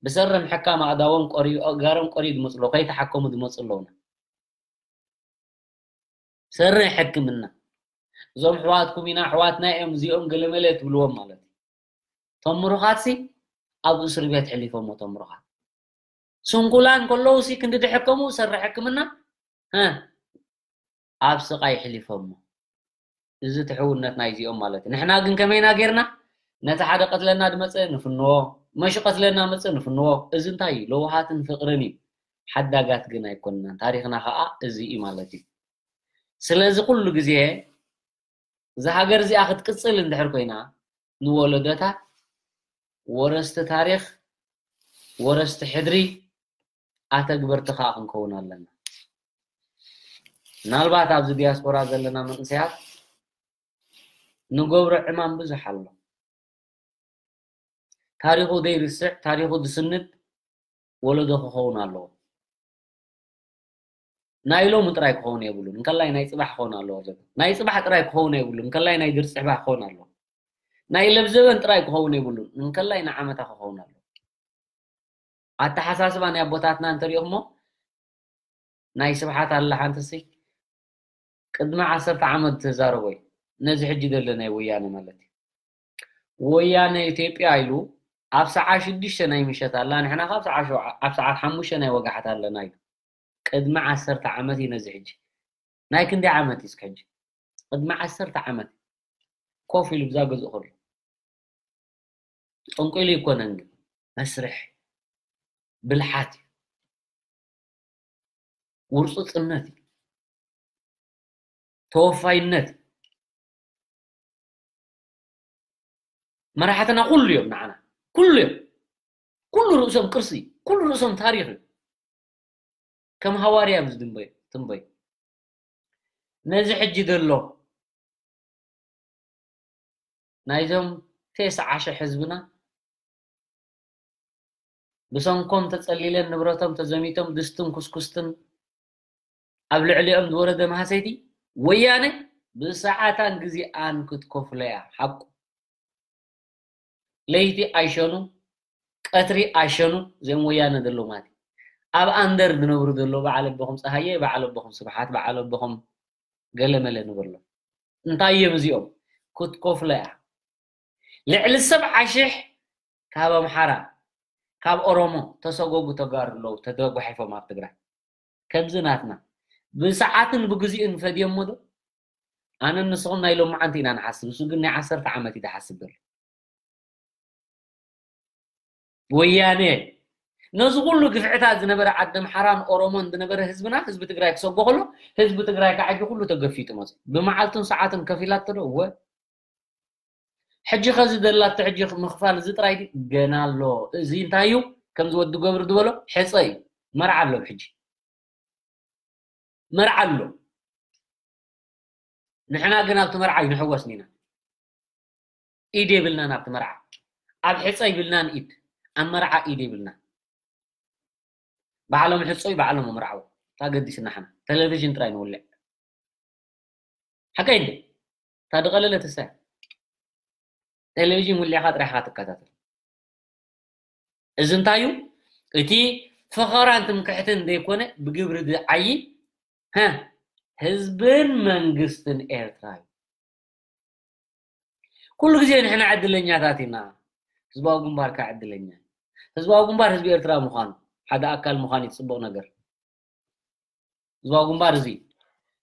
ብሰረም ሕካም ኣእዳዎም ቆሪዩ፣ ኣእጋሮም ቆሪዩ ዝመፁ ኣለዉ፣ ከይተሓከሙ ዝመፁ ኣለዉና። ሰረይ ሕክምና። እዞም ኣሕዋትኩም ኢና፣ ኣሕዋትና እዮም እዚኦም ገለመለ ትብልዎም ማለት እዩ። እቶም ምሩኻትሲ ኣብ እስር ቤት ሕሊፎሞ፣ እቶም ምሩኻት። ስንኩላን ከለውሲ ክንዲ ድሕከሙ ሰረይ ሕክምና፣ ሀ፣ ኣብ ስቓይ ሕሊፎሞ። እዚ ትሕውነት ናይዚኦም ማለት እዩ። ንሕና ግን ከመይና ጌርና ነቲ ሓደ ቀትለና ድመጸ ንፍንዎ፣ መሽ ቀትለና መጸ ንፍንዎ። እዚ እንታይ እዩ? ለውሃትን ፍቕርን እዩ። ሓዳጋት ግን ኣይኮንናን። ታሪኽና ኸኣ እዚ እዩ ማለት እዩ። ስለዚ ኩሉ ግዜ እዛ ሃገር እዚኣ ክትቅጽል እንድሕር ኮይና፣ ንወለዶታት ወረስቲ ታሪኽ፣ ወረስቲ ሕድሪ፣ ኣተግበርቲ ኸኣ ክንከውን ኣለና። ምናልባት ኣብዚ ዲያስፖራ ዘለና መንእሰያት ንገብሮ ዕማም ብዙሕ ኣሎ። ታሪኹ ዘይርስዕ፣ ታሪኹ ዝስንድ ወለዶ ክኸውን ኣለዎ። ናይ ሎሚ ጥራይ ክኸውን የብሉን፣ እንከላይ ናይ ጽባሕ ክኸውን ኣለዎ። ናይ ጽባሕ ጥራይ ክኸውን የብሉን፣ እንከላይ ናይ ድርሲ ጽባሕ ክኸውን ኣለዎ። ናይ ለብዘበን ጥራይ ክኸውን የብሉን፣ እንከላይ ንዓመታ ክኸውን ኣለዎ። ኣተሓሳስባ ናይ ኣቦታትና እንተሪእኹሞ፣ ናይ ስብሓት ኣላ ሓንትሲ ቅድሚ ዓሰርተ ዓመት ተዛረቦ እዩ። ነዚ ሕጂ ዘሎ ናይ ወያነ ማለት እዩ። ወያነ ኢትዮጵያ ኢሉ ኣብ ሰዓት ሽዱሽተ ናይ ምሸት ኣላ፣ ንሕና ካብ ሰዓት ሸውዓ-፣ ኣብ ሰዓት ሓሙሽተ ናይ ወጋሕታ ኣለና ኢሉ። ቅድሚ ዓሰርተ ዓመት እዩ ነዚ ሕጂ። ናይ ክንደይ ዓመት እዩ እስከ ሕጂ? ቅድሚ ዓሰርተ ዓመት ኮፍ ኢሉ ብዛ ገዝኡ ከሎ። ጠንቂሉ ኣይኮነን ግን መስርሕ ብልሓት እዩ። ውርፁፅነት እዩ። ተወፋይነት እዩ። መራሕትና ኩሉ እዮም ንዓና። ኩሉ እዮም። ኩሉ ርእሶም ቅርሲ፣ ኩሉ ርእሶም ታሪኽ እዩ። ከም ሃዋርያ እዮም ዝድንበዩ፣ ትንበዩ። ነዚ ሕጂ ዘሎ ናይዞም ተስዓ ሺሕ ህዝብና ብሰንኮም ተጸሊለን ንብረቶም ተዘሚቶም ድስትን ኩስኩስትን ኣብ ልዕሊኦም ዝወረደ ማህሰይቲ ወያነ ብሰዓታን ግዜኣን ክትከፍሎ እያ ሓቁ። ለይቲ ኣይሸኑ፣ ቀትሪ ኣይሸኑ፣ እዚኦም ወያነ ዘለዉ ማለት እዩ። ኣብ ኣንደር ዝነብሩ ዘለዉ በዓል ኣቦኹም ጸሃየ፣ በዓል ኣቦኹም ስብሓት፣ በዓል ኣቦኹም ገለመለ ንበሎ። እንታይ እዮም እዚኦም? ክትከፍሎ እያ። ልዕሊ ሰብዓ ሽሕ ካብ ኣምሓራ፣ ካብ ኦሮሞ ተሰጎጉ ተጋሩ ኣለዉ፣ ተጓሒፎም ኣብ ትግራይ። ከምዚ ናትና ብሰዓትን ብግዜኡን ፈድዮሞ ዶ? ኣነ ንስኹም ናይ ሎማዓንቲ ኢና ንሓስብ፣ እሱ ግን ናይ ዓሰርተ ዓመት እዩ ዝሓስብ ዘሎ። ወያነ ነዚ ኩሉ ግፍዕታት ዝነበረ ዓዲ ኣምሓራን ኦሮሞን ዝነበረ ህዝብና፣ ህዝቢ ትግራይ ክሰጎ ከሎ፣ ህዝቢ ትግራይ ከዓ ሕጂ ኩሉ ተገፊጡ መፅኡ። ብመዓልቱን ሰዓትን ከፊላቶ ዶ? እወ። ሕጂ ኸዚ ዘላቶ ሕጂ ምኽፋል እዚ ጥራይ ድዩ? ገና ኣሎ። እዚ እንታይ እዩ? ከምዚ ወዲ ገብሩ ዝበሎ ሕፀ እዩ። መርዓ ኣሎ ሕጂ። መርዓ ኣሎ። ንሕና ግን ኣብቲ መርዓ ኣይንሕወስን ኢና። ኢድ የብልናን ኣብቲ መርዓ። ኣብ ሕፀ ይብልናን ኢድ። ኣብ መርዓ ኢድ የብልናን። ባዕሎም ሕፀዩ፣ ባዕሎም ምርዓው። ታገዲስና ሓና። ቴሌቪዥን ጥራይ ንውልዕ። ሓቀይ እንደ? እታ ድቐለለ ትሰ-፣ ቴሌቪዥን ውሊዕኻ ጥራይ ኢኻ ትከታተል። እዚ እንታይ እዩ? እቲ ፈኸራን ትምክሕትን ዘይኮነ ብግብሪ ዝዓዪ፣ ሀ፣ ህዝብን መንግስትን ኤርትራ እዩ። ኩሉ ግዜ ንሕና ዕድለኛታት ኢና። ህዝባዊ ግንባር ከ ዕድለኛ እዩ። ህዝባዊ ግንባር ህዝቢ ኤርትራ ምዃኑ፣ ሓደ ኣካል ምዃኑ እዩ ጽቡቕ ነገር። ህዝባዊ ግንባር እዚ፣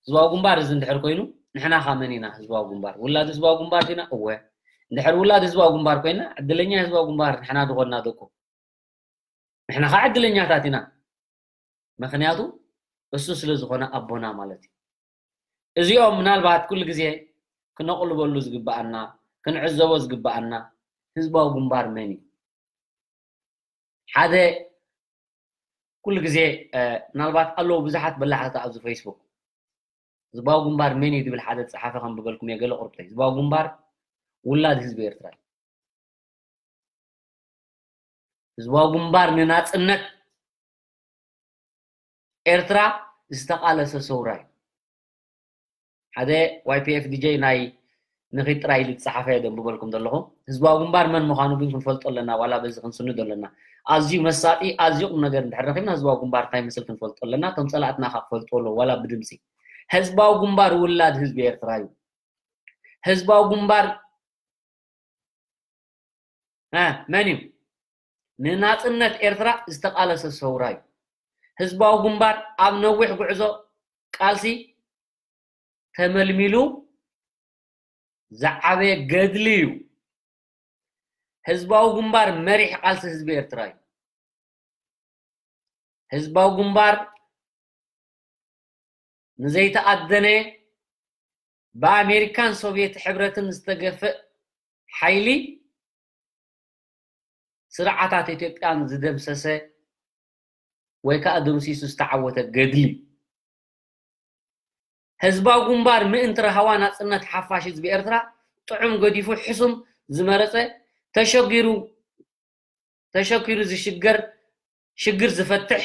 ህዝባዊ ግንባር እዚ እንድሕር ኮይኑ፣ ንሕና ከ መን ኢና ህዝባዊ ግንባር? ውላድ ህዝባዊ ግንባር ዲና? እወ። እንድሕር ውላድ ህዝባዊ ግንባር ኮይና፣ ዕድለኛ ህዝባዊ ግንባር ንሕና ዝኾንና ደቁ። ንሕና ከ ዕድለኛታት ኢና። ምኽንያቱ እሱ ስለ ዝኾነ ኣቦና ማለት እዩ። እዚኦም ምናልባት ኩሉ ግዜ ክነቕልበሉ ዝግብኣና፣ ክንዕዘቦ ዝግብኣና ህዝባዊ ግንባር መን እዩ? ሓደ ኩሉ ግዜ፣ እ፣ ምናልባት ኣለዉ ብዙሓት በላሕቲ ኣብዚ ፌስቡክ። ህዝባዊ ግንባር መን እዩ ዝብል ሓደ ዝጸሓፈ ከንብበልኩም እየ ገለ ቁርብተይ። ህዝባዊ ግንባር ውላድ ህዝቢ ኤርትራ እዩ። ህዝባዊ ግንባር ንናጽነት ኤርትራ ዝተቓለሰ ሰውራ እዩ። ሓደ ዋይ ፒ ኤፍ ዲ ጀይ ናይ ንኺድ ጥራይ ኢሉ ዝጸሓፈ እየ ደንብበልኩም ዘለኹ። ህዝባዊ ግንባር መን ምዃኑ ግን ክንፈልጦ ኣለና፣ ዋላ በዚ ክንስንዶ ኣለና። ኣዝዩ መሳጢ፣ ኣዝዩ ቁም ነገር እንድሕር ረኺብና ህዝባዊ ግንባር እንታይ ይመስል ክንፈልጦ ኣለና። እቶም ጸላእትና ከኣ ክፈልጥዎ ኣለዎም፣ ዋላ ብድምጺ። ህዝባዊ ግንባር ውላድ ህዝቢ ኤርትራ እዩ። ህዝባዊ ግንባር እ፣ መን እዩ? ንናጽነት ኤርትራ ዝተቓለሰ ሰውራ እዩ። ህዝባዊ ግንባር ኣብ ነዊሕ ጉዕዞ ቃልሲ ተመልሚሉ ዝዓበየ ገድሊ እዩ። ህዝባዊ ግንባር መሪሕ ቃልሲ ህዝቢ ኤርትራ እዩ። ህዝባዊ ግንባር ንዘይተኣደነ ብኣሜሪካን ሶቪየት ሕብረትን ዝተገፍእ ሓይሊ ስርዓታት ኢትዮጵያን ዝደምሰሰ ወይ ከዓ ደምሲሱ ዝተዓወተ ገድሊ። ህዝባዊ ግንባር ምእንቲ ረሃዋ ናጽነት ሓፋሽ ህዝቢ ኤርትራ ጥዑም ገዲፉ ሕሱም ዝመረጸ፣ ተሸጊሩ ተሸኪሩ ዝሽገር ሽግር ዝፈትሕ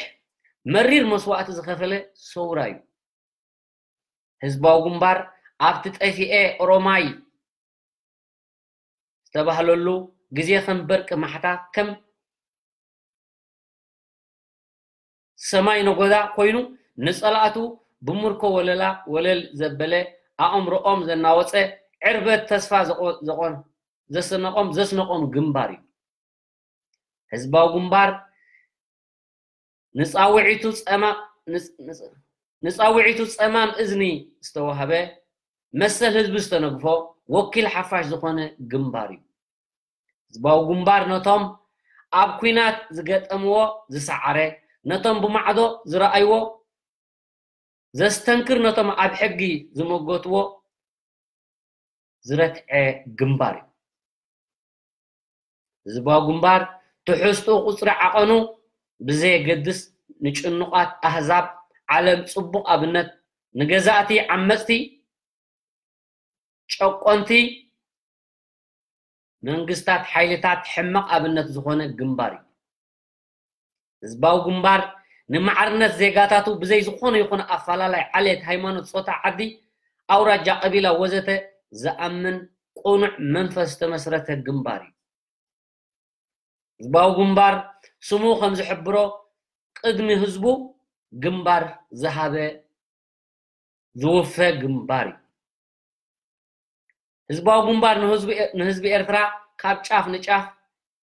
መሪር መስዋእቲ ዝኸፈለ ሰውራ እዩ። ህዝባዊ ግንባር ኣብቲ ጠፊኤ ኦሮማይ ዝተባህለሉ ግዜ ከም በርቂ ማሕታ ከም ሰማይ ነጎዳ ኮይኑ ንጸላእቱ ብምርኮ ወለላ ወለል ዘበለ ኣእምሮኦም ዘናወጸ ዕርበት ተስፋ ዘቆ- ዘቆ- ዘስነቆም ዘስነቆም ግንባር እዩ። ህዝባዊ ግንባር ንጻውዒቱ ጸማ- ንጽ- ንጽ- ንጻውዒቱ ጸማም እዝኒ ዝተዋህበ መሰል ህዝቢ ዝተነግፎ ወኪል ሓፋሽ ዝኾነ ግንባር እዩ። ህዝባዊ ግንባር ነቶም ኣብ ኲናት ዝገጠምዎ ዝሰዓረ፣ ነቶም ብማዕዶ ዝረኣይዎ ዘስተንክር፣ ነቶም ኣብ ሕጊ ዝመጎትዎ ዝረትዐ ግንባር እዩ። ህዝባዊ ግንባር ትሕዝትኡ ቁጽሪ ዓቐኑ ብዘየገድስ ንጭኑቓት ኣህዛብ ዓለም ጽቡቕ ኣብነት፣ ንገዛእቲ ዓመጽቲ ጨቆንቲ መንግስታት ሓይልታት ሕመቕ ኣብነት ዝኾነ ግንባር እዩ። ህዝባዊ ግንባር ንማዕርነት ዜጋታቱ ብዘይ ዝኾነ ይኹን ኣፈላላይ ዓሌት፣ ሃይማኖት፣ ጾታ፣ ዓዲ፣ ኣውራጃ፣ ቀቢላ ወዘተ ዝኣምን ቅኑዕ መንፈስ ዝተመስረተ ግንባር እዩ። ህዝባዊ ግንባር ስሙ ከም ዝሕብሮ ቅድሚ ህዝቡ ግንባር ዝሃበ ዝውፈ ግንባር እዩ። ህዝባዊ ግንባር ንህዝቢ ንህዝቢ ኤርትራ ካብ ጫፍ ንጫፍ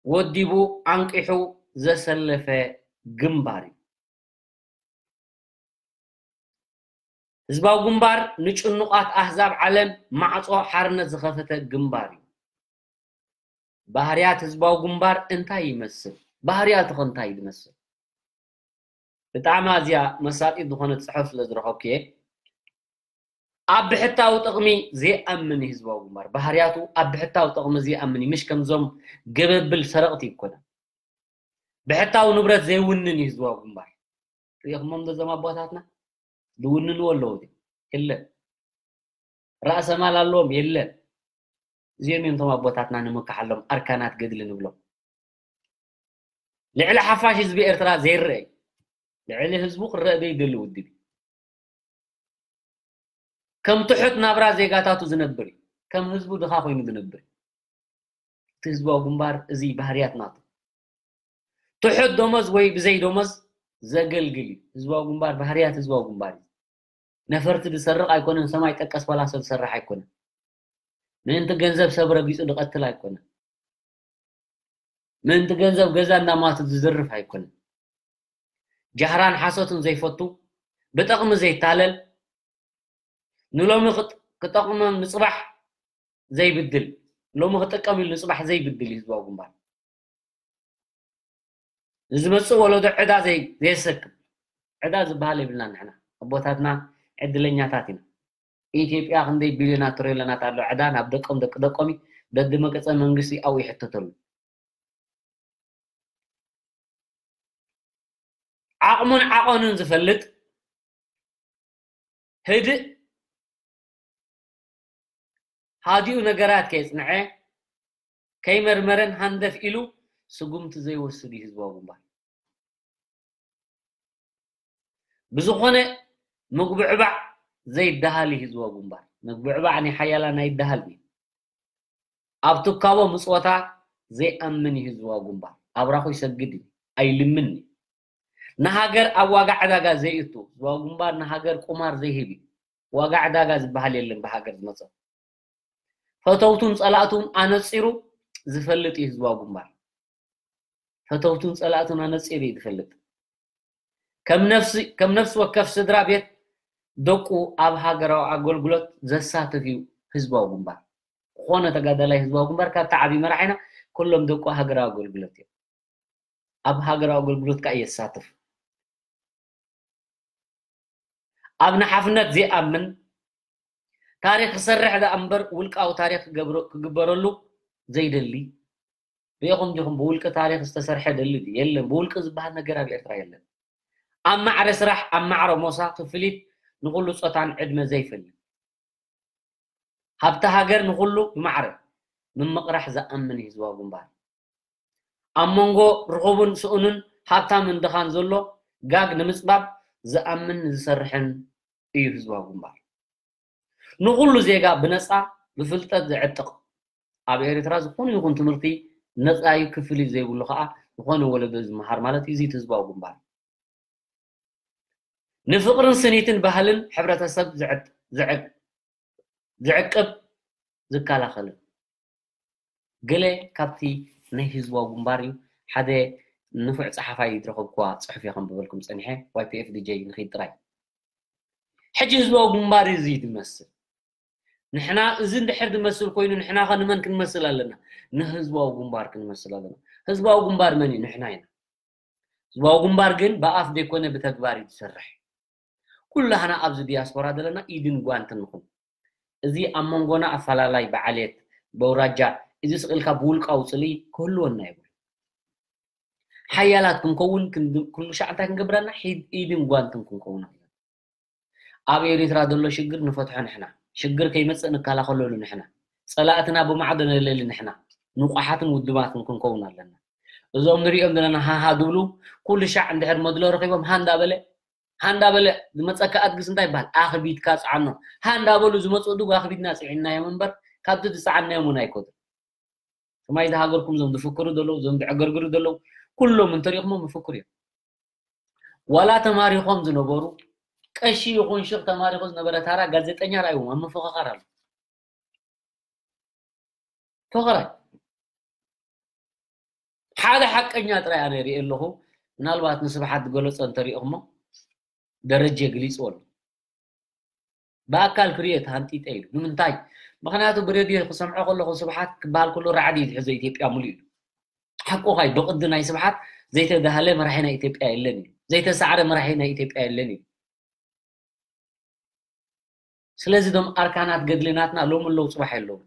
ወዲቡ ኣንቂሑ ዘሰለፈ ግንባር እዩ። ህዝባዊ ግንባር ንጭኑቓት ኣህዛብ ዓለም ማዕጾ ሓርነት ዝኸፈተ ግንባር እዩ። ባህርያት ህዝባዊ ግንባር እንታይ ይመስል? ባህርያቱ ከ እንታይ ይመስል? ብጣዕሚ ኣዝያ መሳጢት ዝኾነት ጽሑፍ ስለ ዝረኸብኩ እየ። ኣብ ብሕታዊ ጥቕሚ ዘይኣምን እዩ ህዝባዊ ግንባር። ባህርያቱ ኣብ ብሕታዊ ጥቕሚ ዘይኣምን እዩ። ምሽ ከምዞም ገበብል ሰረቕቲ ይኮነ። ብሕታዊ ንብረት ዘይውንን እዩ ህዝባዊ ግንባር። ሪኢኹሞም ዶ እዞም ኣቦታትና? ዝውንንዎ ኣለዉ ድዩ? የለን። ራእሰ ማል ኣለዎም? የለን። እዚኦም እዮም እቶም ኣቦታትና ንምካሓሎም ኣርካናት ገድሊ ንብሎም። ልዕሊ ሓፋሽ ህዝቢ ኤርትራ ዘይረአ እዩ። ልዕሊ ህዝቡ ክረአ ዘይደሊ ውድብ እዩ። ከም ትሑት ናብራ ዜጋታቱ ዝነብር እዩ። ከም ህዝቡ ድኻ ኮይኑ ዝነብር እዩ። እቲ ህዝባዊ ግንባር እዚ ባህርያት ናቱ። ትሑት ደሞዝ ወይ ብዘይ ደሞዝ ዘገልግል እዩ። ህዝባዊ ግንባር ባህርያት ህዝባዊ ግንባር እዩ። ነፈርቲ ዝሰርቕ ኣይኮነን፣ ሰማይ ጠቀስ ፓላሶ ዝሰርሕ ኣይኮነን። ምእንቲ ገንዘብ ሰብ ረጊጹ ዝቐትል ኣይኮነን። ምእንቲ ገንዘብ ገዛ እናማቱ ዝዝርፍ ኣይኮነን። ጃህራን ሓሶትን ዘይፈቱ፣ ብጠቕሚ ዘይታለል፣ ንሎሚ ክጥ- ክጠቕሞም ንጽባሕ ዘይብድል፣ ሎሚ ክጥቀም ኢሉ ንጽባሕ ዘይብድል እዩ ህዝባዊ ግንባር። ንዝመጽእ ወለዶ ዕዳ ዘይ- ዘየሰክም፣ ዕዳ ዝበሃል የብልና ንሕና። ኣቦታትና ዕድለኛታት ኢና። ኢትዮጵያ ክንደይ ቢልዮናት ትሪልዮናት ኣሎ ዕዳ ናብ ደቆም ደቂ ደቆም እዩ። ደድመቀፀ መንግስቲ ኣብኡ ይሕተተሉ። ዓቕሙን ዓቐኑን ዝፈልጥ ህድእ ሃዲኡ ነገራት ከየጽንዐ፣ ከይመርመረን ሃንደፍ ኢሉ ስጉምቲ ዘይወስድ እዩ ህዝባዊ ግንባር። ብዝኾነ ምግብዕባዕ ዘይደሃል እዩ ህዝባዊ ግንባር። ምግብዕባዕ ናይ ሓያላን ኣይደሃል እዩ። ኣብ ትካቦ ምጽወታ ዘይኣምን እዩ ህዝባዊ ግንባር። ኣብራኹ ይሰግድ እዩ፣ ኣይልምን እዩ። ንሃገር ኣብ ዋጋ ዕዳጋ ዘይእቱ ህዝባዊ ግንባር ንሃገር ቁማር ዘይህብ እዩ። ዋጋ ዕዳጋ ዝበሃል የለን ብሃገር ዝመጸ። ፈተውቱን ጸላእቱን ኣነጺሩ ዝፈልጥ እዩ ህዝባዊ ግንባር። ፈተውቱን ጸላእቱን ኣነጺሩ እዩ ዝፈልጥ። ከም ነፍሲ ከም ነፍሲ ወከፍ ስድራ ቤት ደቁ ኣብ ሃገራዊ ኣገልግሎት ዘሳትፍ እዩ ህዝባዊ ግንባር። ዝኾነ ተጋዳላይ ህዝባዊ ግንባር ካብቲ ዓብዪ መራሒና ኩሎም ደቁ ሃገራዊ ኣገልግሎት እዮም። ኣብ ሃገራዊ ኣገልግሎት ከዓ የሳትፍ። ኣብ ንሓፍነት ዘይኣምን ታሪኽ ክሰርሕ ደኣ እምበር ውልቃዊ ታሪኽ ክገብሮ- ክግበረሉ ዘይደሊ ሪኢኹም ዲኹም? ብውልቂ ታሪኽ ዝተሰርሐ ደሊ ድዩ? የለን። ብውልቂ ዝበሃል ነገር ኣብ ኤርትራ የለን። ኣብ ማዕረ ስራሕ፣ ኣብ ማዕረ ሞሳ ክፍሊት ንኹሉ ጾታን ዕድመ ዘይፈሊ ሃብቲ ሃገር ንኹሉ ብማዕረ ምምቕራሕ ዝኣምን እዩ ህዝባዊ ግንባር። ኣብ መንጎ ርኹብን ስኡንን ሃብታምን ድኻን ዘሎ ጋግ ንምጽባብ ዝኣምን ዝሰርሕን እዩ ህዝባዊ ግንባር። ንኹሉ ዜጋ ብነጻ ብፍልጠት ዝዕጥቕ፣ ኣብ ኤርትራ ዝኾነ ይኹን ትምህርቲ ነጻ እዩ፣ ክፍሊት ዘይብሉ ከኣ ዝኾነ ወለዶ ዝመሃር ማለት እዩ። እዚ እቲ ህዝባዊ ግንባር ንፍቕርን ስኒትን ባህልን ሕብረተሰብ ዝዕጥ- ዝዕቅ- ዝዕቅብ ዝከላኸልን። ገለ ካብቲ ናይ ህዝባዊ ግንባር እዩ። ሓደ ንፉዕ ጸሓፋይ ዝረኸብኩዋ ጽሑፍ እየ ከንብበልኩም ጸኒሐ። ዋይ ፒ ኤፍ ዲ ጀይ ንኺድ ጥራይ። ሕጂ ህዝባዊ ግንባር እዩ እዚ ዝመስል። ንሕና እዚ እንድሕር ዝመስል ኮይኑ ንሕና ኸ ንመን ክንመስል ኣለና? ንህዝባዊ ግንባር ክንመስል ኣለና። ህዝባዊ ግንባር መን እዩ? ንሕና ኢና። ህዝባዊ ግንባር ግን ብኣፍ ዘይኮነ ብተግባር እዩ ዝሰርሕ። ኩላህና ኣብዚ ዲያስፖራ ዘለና ኢድን ጓንትን ንኹን። እዚ ኣብ መንጎና ኣፈላላይ ብዓሌት፣ በውራጃ፣ እዚ ስቕ ኢልካ ብውልቃዊ ጽልኢ ክህልወና የብሉ። ሓያላት ክንከውን ክንድ- ኩሉ ሻዕ እንታይ ክንገብረና? ሒድ- ኢድን ጓንትን ክንከውን ኣለና። ኣብ ኤሪትራ ዘሎ ሽግር ንፈትሖ ንሕና። ሽግር ከይመጽእ ንከላኸለሉ ንሕና። ጸላእትና ብማዕዶ ነለሊ ንሕና። ንቑሓትን ውድባትን ክንከውን ኣለና። እዞም ንሪኦም ዘለና ሃሃ ዝብሉ ኩሉ ሻዕ እንድሕር መድሎ ረኺቦም ሃ እንዳበለ ሃ እንዳበለ ዝመጸካ ኣድግስ እንታይ ይበሃል? ኣኽቢድካ ጽዓኖ። ሃ እንዳበሉ ዝመጹ ድግ ኣኽቢድና ጽዒናዮም እምበር ካብቲ ዝጸዓናዮም እውን ኣይኮኑን። ከማይ ዝሃገርኩም እዞም ዝፍክሩ ዘለዉ፣ እዞም ዝዕገርግሩ ዘለዉ፣ ኩሎም እንተሪእኹሞም ይፍክሩ እዮም። ዋላ ተማሪኾም ዝነበሩ፣ ቀሺ ይኹን ሽኽ ተማሪኹ ዝነበረ ታራ ጋዜጠኛ ርኣይዎም ኣብ ምፍኽኻር ኣሎ። ፈኸራይ ሓደ ሓቀኛ ጥራይ ኣነ ሪኤ ኣለኹ። ምናልባት ንስብሓት ዝገለጾ እንተሪእኹሞ ደረጀ ግሊጽዎ ኣሎ። ብኣካል ክሪኦ ተሃንጢጠ ኢሉ። ንምንታይ? ምኽንያቱ ብሬድዮ ክሰምዖ ከለኹ ስብሓት ክበሃል ከሎ ራዕዲ እዩ ዝሕዞ ኢትዮጵያ ሙሉእ ኢሉ። ሓቁ ኻይ ብቕዲ ናይ ስብሓት ዘይተዳህለ መራሒ ናይ ኢትዮጵያ የለን እዩ። ዘይተሳዕረ መራሒ ናይ ኢትዮጵያ የለን እዩ። ስለዚ ዶም ኣርካናት ገድሊ ናትና ሎም ኣለዉ ጽባሕ የለዉ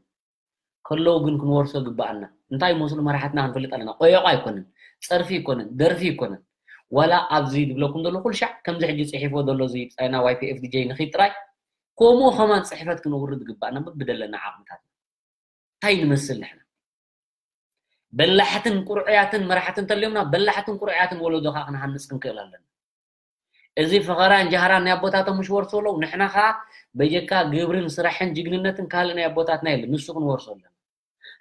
ከለዉ ግን ክንወርሶ ግባኣና እንታይ ይመስሉ መራሕትና ክንፈልጥ ኣለና። ቆየቋ ኣይኮነን፣ ጸርፊ ይኮነን፣ ደርፊ ይኮነን። ዋላ ኣብዚ ዝብለኩም ዘሎ ኩሉ ሻዕ ከምዚ ሕጂ ጽሒፎ ዘሎ እዚ ብጻይና ዋይ ፒ ኤፍ ዲ ጀይ ንኺድ ጥራይ ከምኡ ከማን ጽሕፈት ክነውርድ ግባኣና ብደለና ዓቕምታት እንታይ ንመስል ንሕና በላሕትን ቁርዕያትን መራሕቲ እንተልዮምና በላሕትን ቁርዕያትን ወለዶ ከዓ ክንሃንፅ ክንክእል ኣለና። እዚ ፈኸራን ጃህራን ናይ ኣቦታቶም ምሽ ወርሶ ኣለዉ ንሕና ከዓ በጀካ ግብርን ስራሕን ጅግንነትን ካልእ ናይ ኣቦታትና የለን ንሱ ክንወርሶ ኣለና።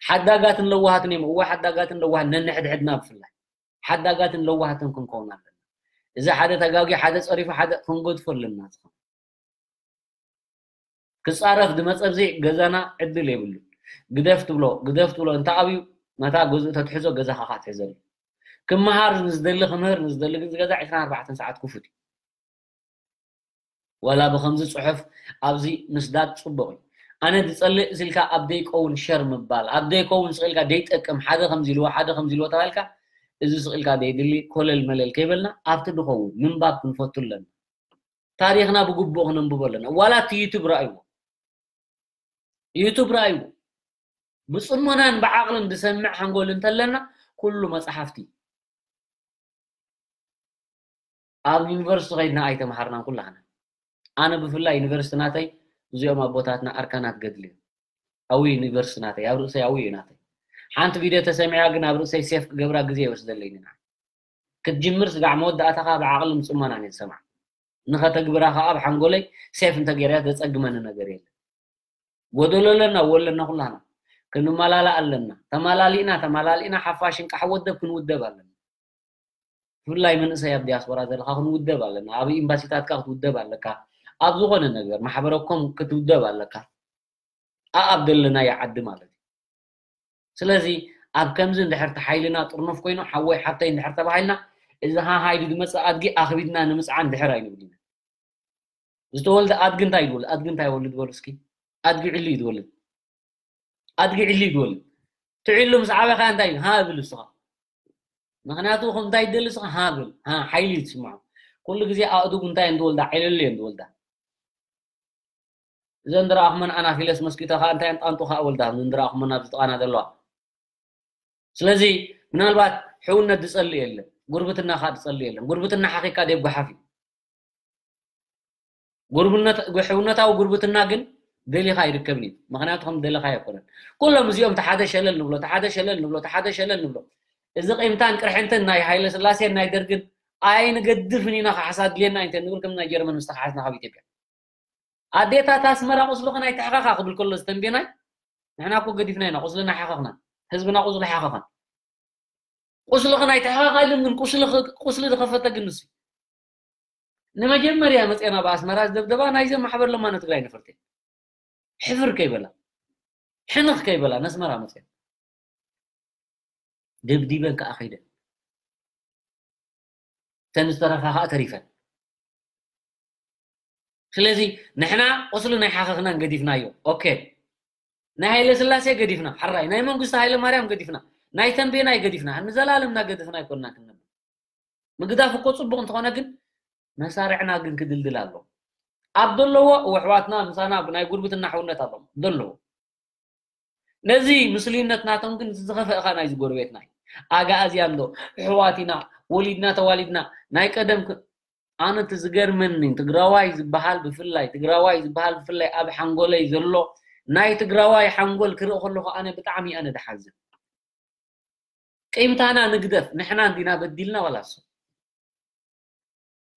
ሓዳጋትን ለዋሃትን እዮም እዋ ሓዳጋትን ለዋሃት ነንሕድሕድና ብፍላይ ሓዳጋትን ለዋሃትን ክንከውን ኣለና። እዚ ሓደ ተጋጊ ሓደ ፀሪፉ ሓደ ክንገድፎ ኣለና ዝኸውን ክጻረፍ ዝመጸ ብዘይ ገዛና ዕድል የብሉን። ግደፍ ትብሎ ግደፍ ትብሎ እንተ ኣብዩ ነታ ገዝኡ ተትሕዞ ገዛኻ ካ ትሕዘሉ። ክመሃር ንዝደሊ ክምህር ንዝደሊ ግን ዝገዛ ዕስራን ኣርባዕተን ሰዓት ክፉት እዩ። ዋላ ብከምዚ ጽሑፍ ኣብዚ ምስዳድ ጽቡቕ እዩ። ኣነ ዝጸልእ ስልካ ኣብ ደይቀውን ሸር ምባል ኣብ ደይከውን ስቕ ኢልካ ደይጠቅም ሓደ ከምዚ ኢልዎ ሓደ ከምዚ ኢልዎ ተባልካ እዚ ስቕ ኢልካ ደይድሊ ኮለል መለል ከይበልና ኣብቲ ድኸውን ምንባብ ክንፈቱ ኣለና። ታሪኽና ብግቡእ ክነንብቦ ኣለና ዋላ እቲ ዩቱብ ረኣይዎ ዩቱብ ረኣይዎ ብፅሞናን ብዓቕልን ዝሰምዕ ሓንጎል እንተለና ኩሉ መፅሓፍቲ ኣብ ዩኒቨርሲቲ ከይድና ኣይተምሃርናን ኩላህና ኣነ ብፍላይ ዩኒቨርሲቲ ናተይ እዚኦም ኣቦታትና ኣርካናት ገድሊ እዮም ኣዊ ዩኒቨርስ ናተይ ኣብ ርእሰይ ኣዊ እዩ ናተይ። ሓንቲ ቪድዮ ተሰሚዓ ግን ኣብ ርእሰይ ሴፍ ክገብራ ግዜ ይወስደለይ ኢና ክትጅምር ስጋዕ መወዳእታኻ ብዓቕሊ ምፅመና እየ ዝሰምዓ። ንኸተግብራ ከዓ ኣብ ሓንጎለይ ሴፍ እንተገይረያ ዘፀግመኒ ነገር የለን። ጎደሎ ኣለና ወለና ኩላና ክንመላላ ኣለና። ተመላሊእና ተመላሊእና ሓፋሽ እንቃሕ ወደብ ክንውደብ ኣለና። ብፍላይ መንእሰይ ኣብ ዲያስፖራ ዘለካ ክንውደብ ኣለና። ኣብ ኤምባሲታትካ ክትውደብ ኣለካ። ኣብ ዝኾነ ነገር ማሕበረኮም ክትውደብ ኣለካ። ኣኣብ ዘለናዮ ዓዲ ማለት እዩ። ስለዚ ኣብ ከምዚ እንድሕር ተሓይልና ጥርኑፍ ኮይኑ ሓወይ ሓብተይ እንድሕር ተባሂልና እዚ ሃሃ ኢሉ ዝመፅእ ኣድጊ ኣኽቢድና ንምፅዓን ድሕር ኣይንብል ኢና። ዝተወልደ ኣድጊ እንታይ ይወልድ ኣድጊ እንታይ ይወልድ በሉ እስኪ። ኣድጊ ዕሊ እዩ ዝወልድ። ኣድጊ ዕሊ እዩ ዝወልድ። ትዕሉ ምስ ዓበኻ እንታይ እዩ ሃ እብል እስኻ። ምክንያቱ ከም እንታይ ይደሊ እስኻ ሃ እብል። ሓይሊ እዩ ትስምዖ። ኩሉ ግዜ ኣእዱግ እንታይ እዮም ዝወልዳ ዕልል እዮም ዝወልዳ። እዘን ድረኣኹመን ኣናፊለስ መስኪቶ ከዓ እንታይ ጣንጡ ከዓ ወልዳ እዘን ድረኣኹመን ኣብዚ ጥቓና ዘለዋ። ስለዚ ምናልባት ሕውነት ዝጸልእ የለን፣ ጉርብትና ከዓ ዝጸልእ የለን። ጉርብትና ሓኺካ ደብ ጉሓፍ እዩ። ጉርብነት ሕውነታዊ ጉርብትና ግን ደሊኻ ኣይርከብን እዩ። ምክንያቱ ከም ደለኻ ኣይኮነን። ኩሎም እዚኦም ተሓደ ሸለል ንብሎ ተሓደ ሸለል ንብሎ ተሓደ ሸለል ንብሎ። እዚ ቂምታን ቅርሕንትን ናይ ሃይለ ስላሴን ናይ ደርግን ኣይንገድፍን ኢና ክሓሳ ድልየና እንተ ንብል ከም ናይ ጀርመን ምስተሓስና ካብ ኢትዮጵያ ኣዴታት ኣስመራ ቁስልኽን ኣይትሕኸኻ ክብል ከሎ ዝተንቤናይ ንሕና እኮ ገዲፍና ኢና ቁስልና ሓኸኽና። ህዝብና ቁስሉ ሓኸኸን። ቁስልኽን ኣይትሕኸኻ ኢሉ ግን ቁስሊ ዝኸፈተ ግን ንሱ ንመጀመርያ መፅና ብኣስመራ ዝደብደባ ናይዘ ማሕበር ለማኖ ትግራይ ነፈርቲ ሕፍር ከይበላ ሕንኽ ከይበላ ነስመራ መፅን ደብዲበን ከዓ ከይደን እተን ዝተረፋ ከዓ ተሪፈን። ስለዚ ንሕና ቁስሊ ናይ ሓኸኽናን ገዲፍናዮ። ኦኬ ናይ ሃይለ ስላሴ ገዲፍና፣ ሓራይ ናይ መንግስቲ ሃይለ ማርያም ገዲፍና፣ ናይ ተንቤናይ ገዲፍና፣ ንዘላለምና ገድፍና ኣይኮንና ክንነብር። ምግዳፍ እኮ ጽቡቕ እንተኾነ ግን መሳርዕና ግን ክድልድል ኣሎ። ኣብ ዘለዎ ወሕዋትና ምሳና ናይ ጉርብትና ሕውነት ኣሎ ዘለዎ ነዚ ምስልዩነት ናቶም ግን ዝኸፈእኻ ናይዚ ጎረቤትና እዩ። ኣጋእዝያን ዶ ኣሕዋት ኢና ወሊድና ተዋሊድና ናይ ቀደም ኣነ እቲ ዝገርመኒ ትግራዋይ ዝበሃል ብፍላይ ትግራዋይ ዝበሃል ብፍላይ ኣብ ሓንጎለይ ዘሎ ናይ ትግራዋይ ሓንጎል ክርኢ ከለኹ ኣነ ብጣዕሚ ኣነ ድሓዝን። ቂምታና ንግደፍ ንሕና እንዲና በዲልና ዋላ እሱ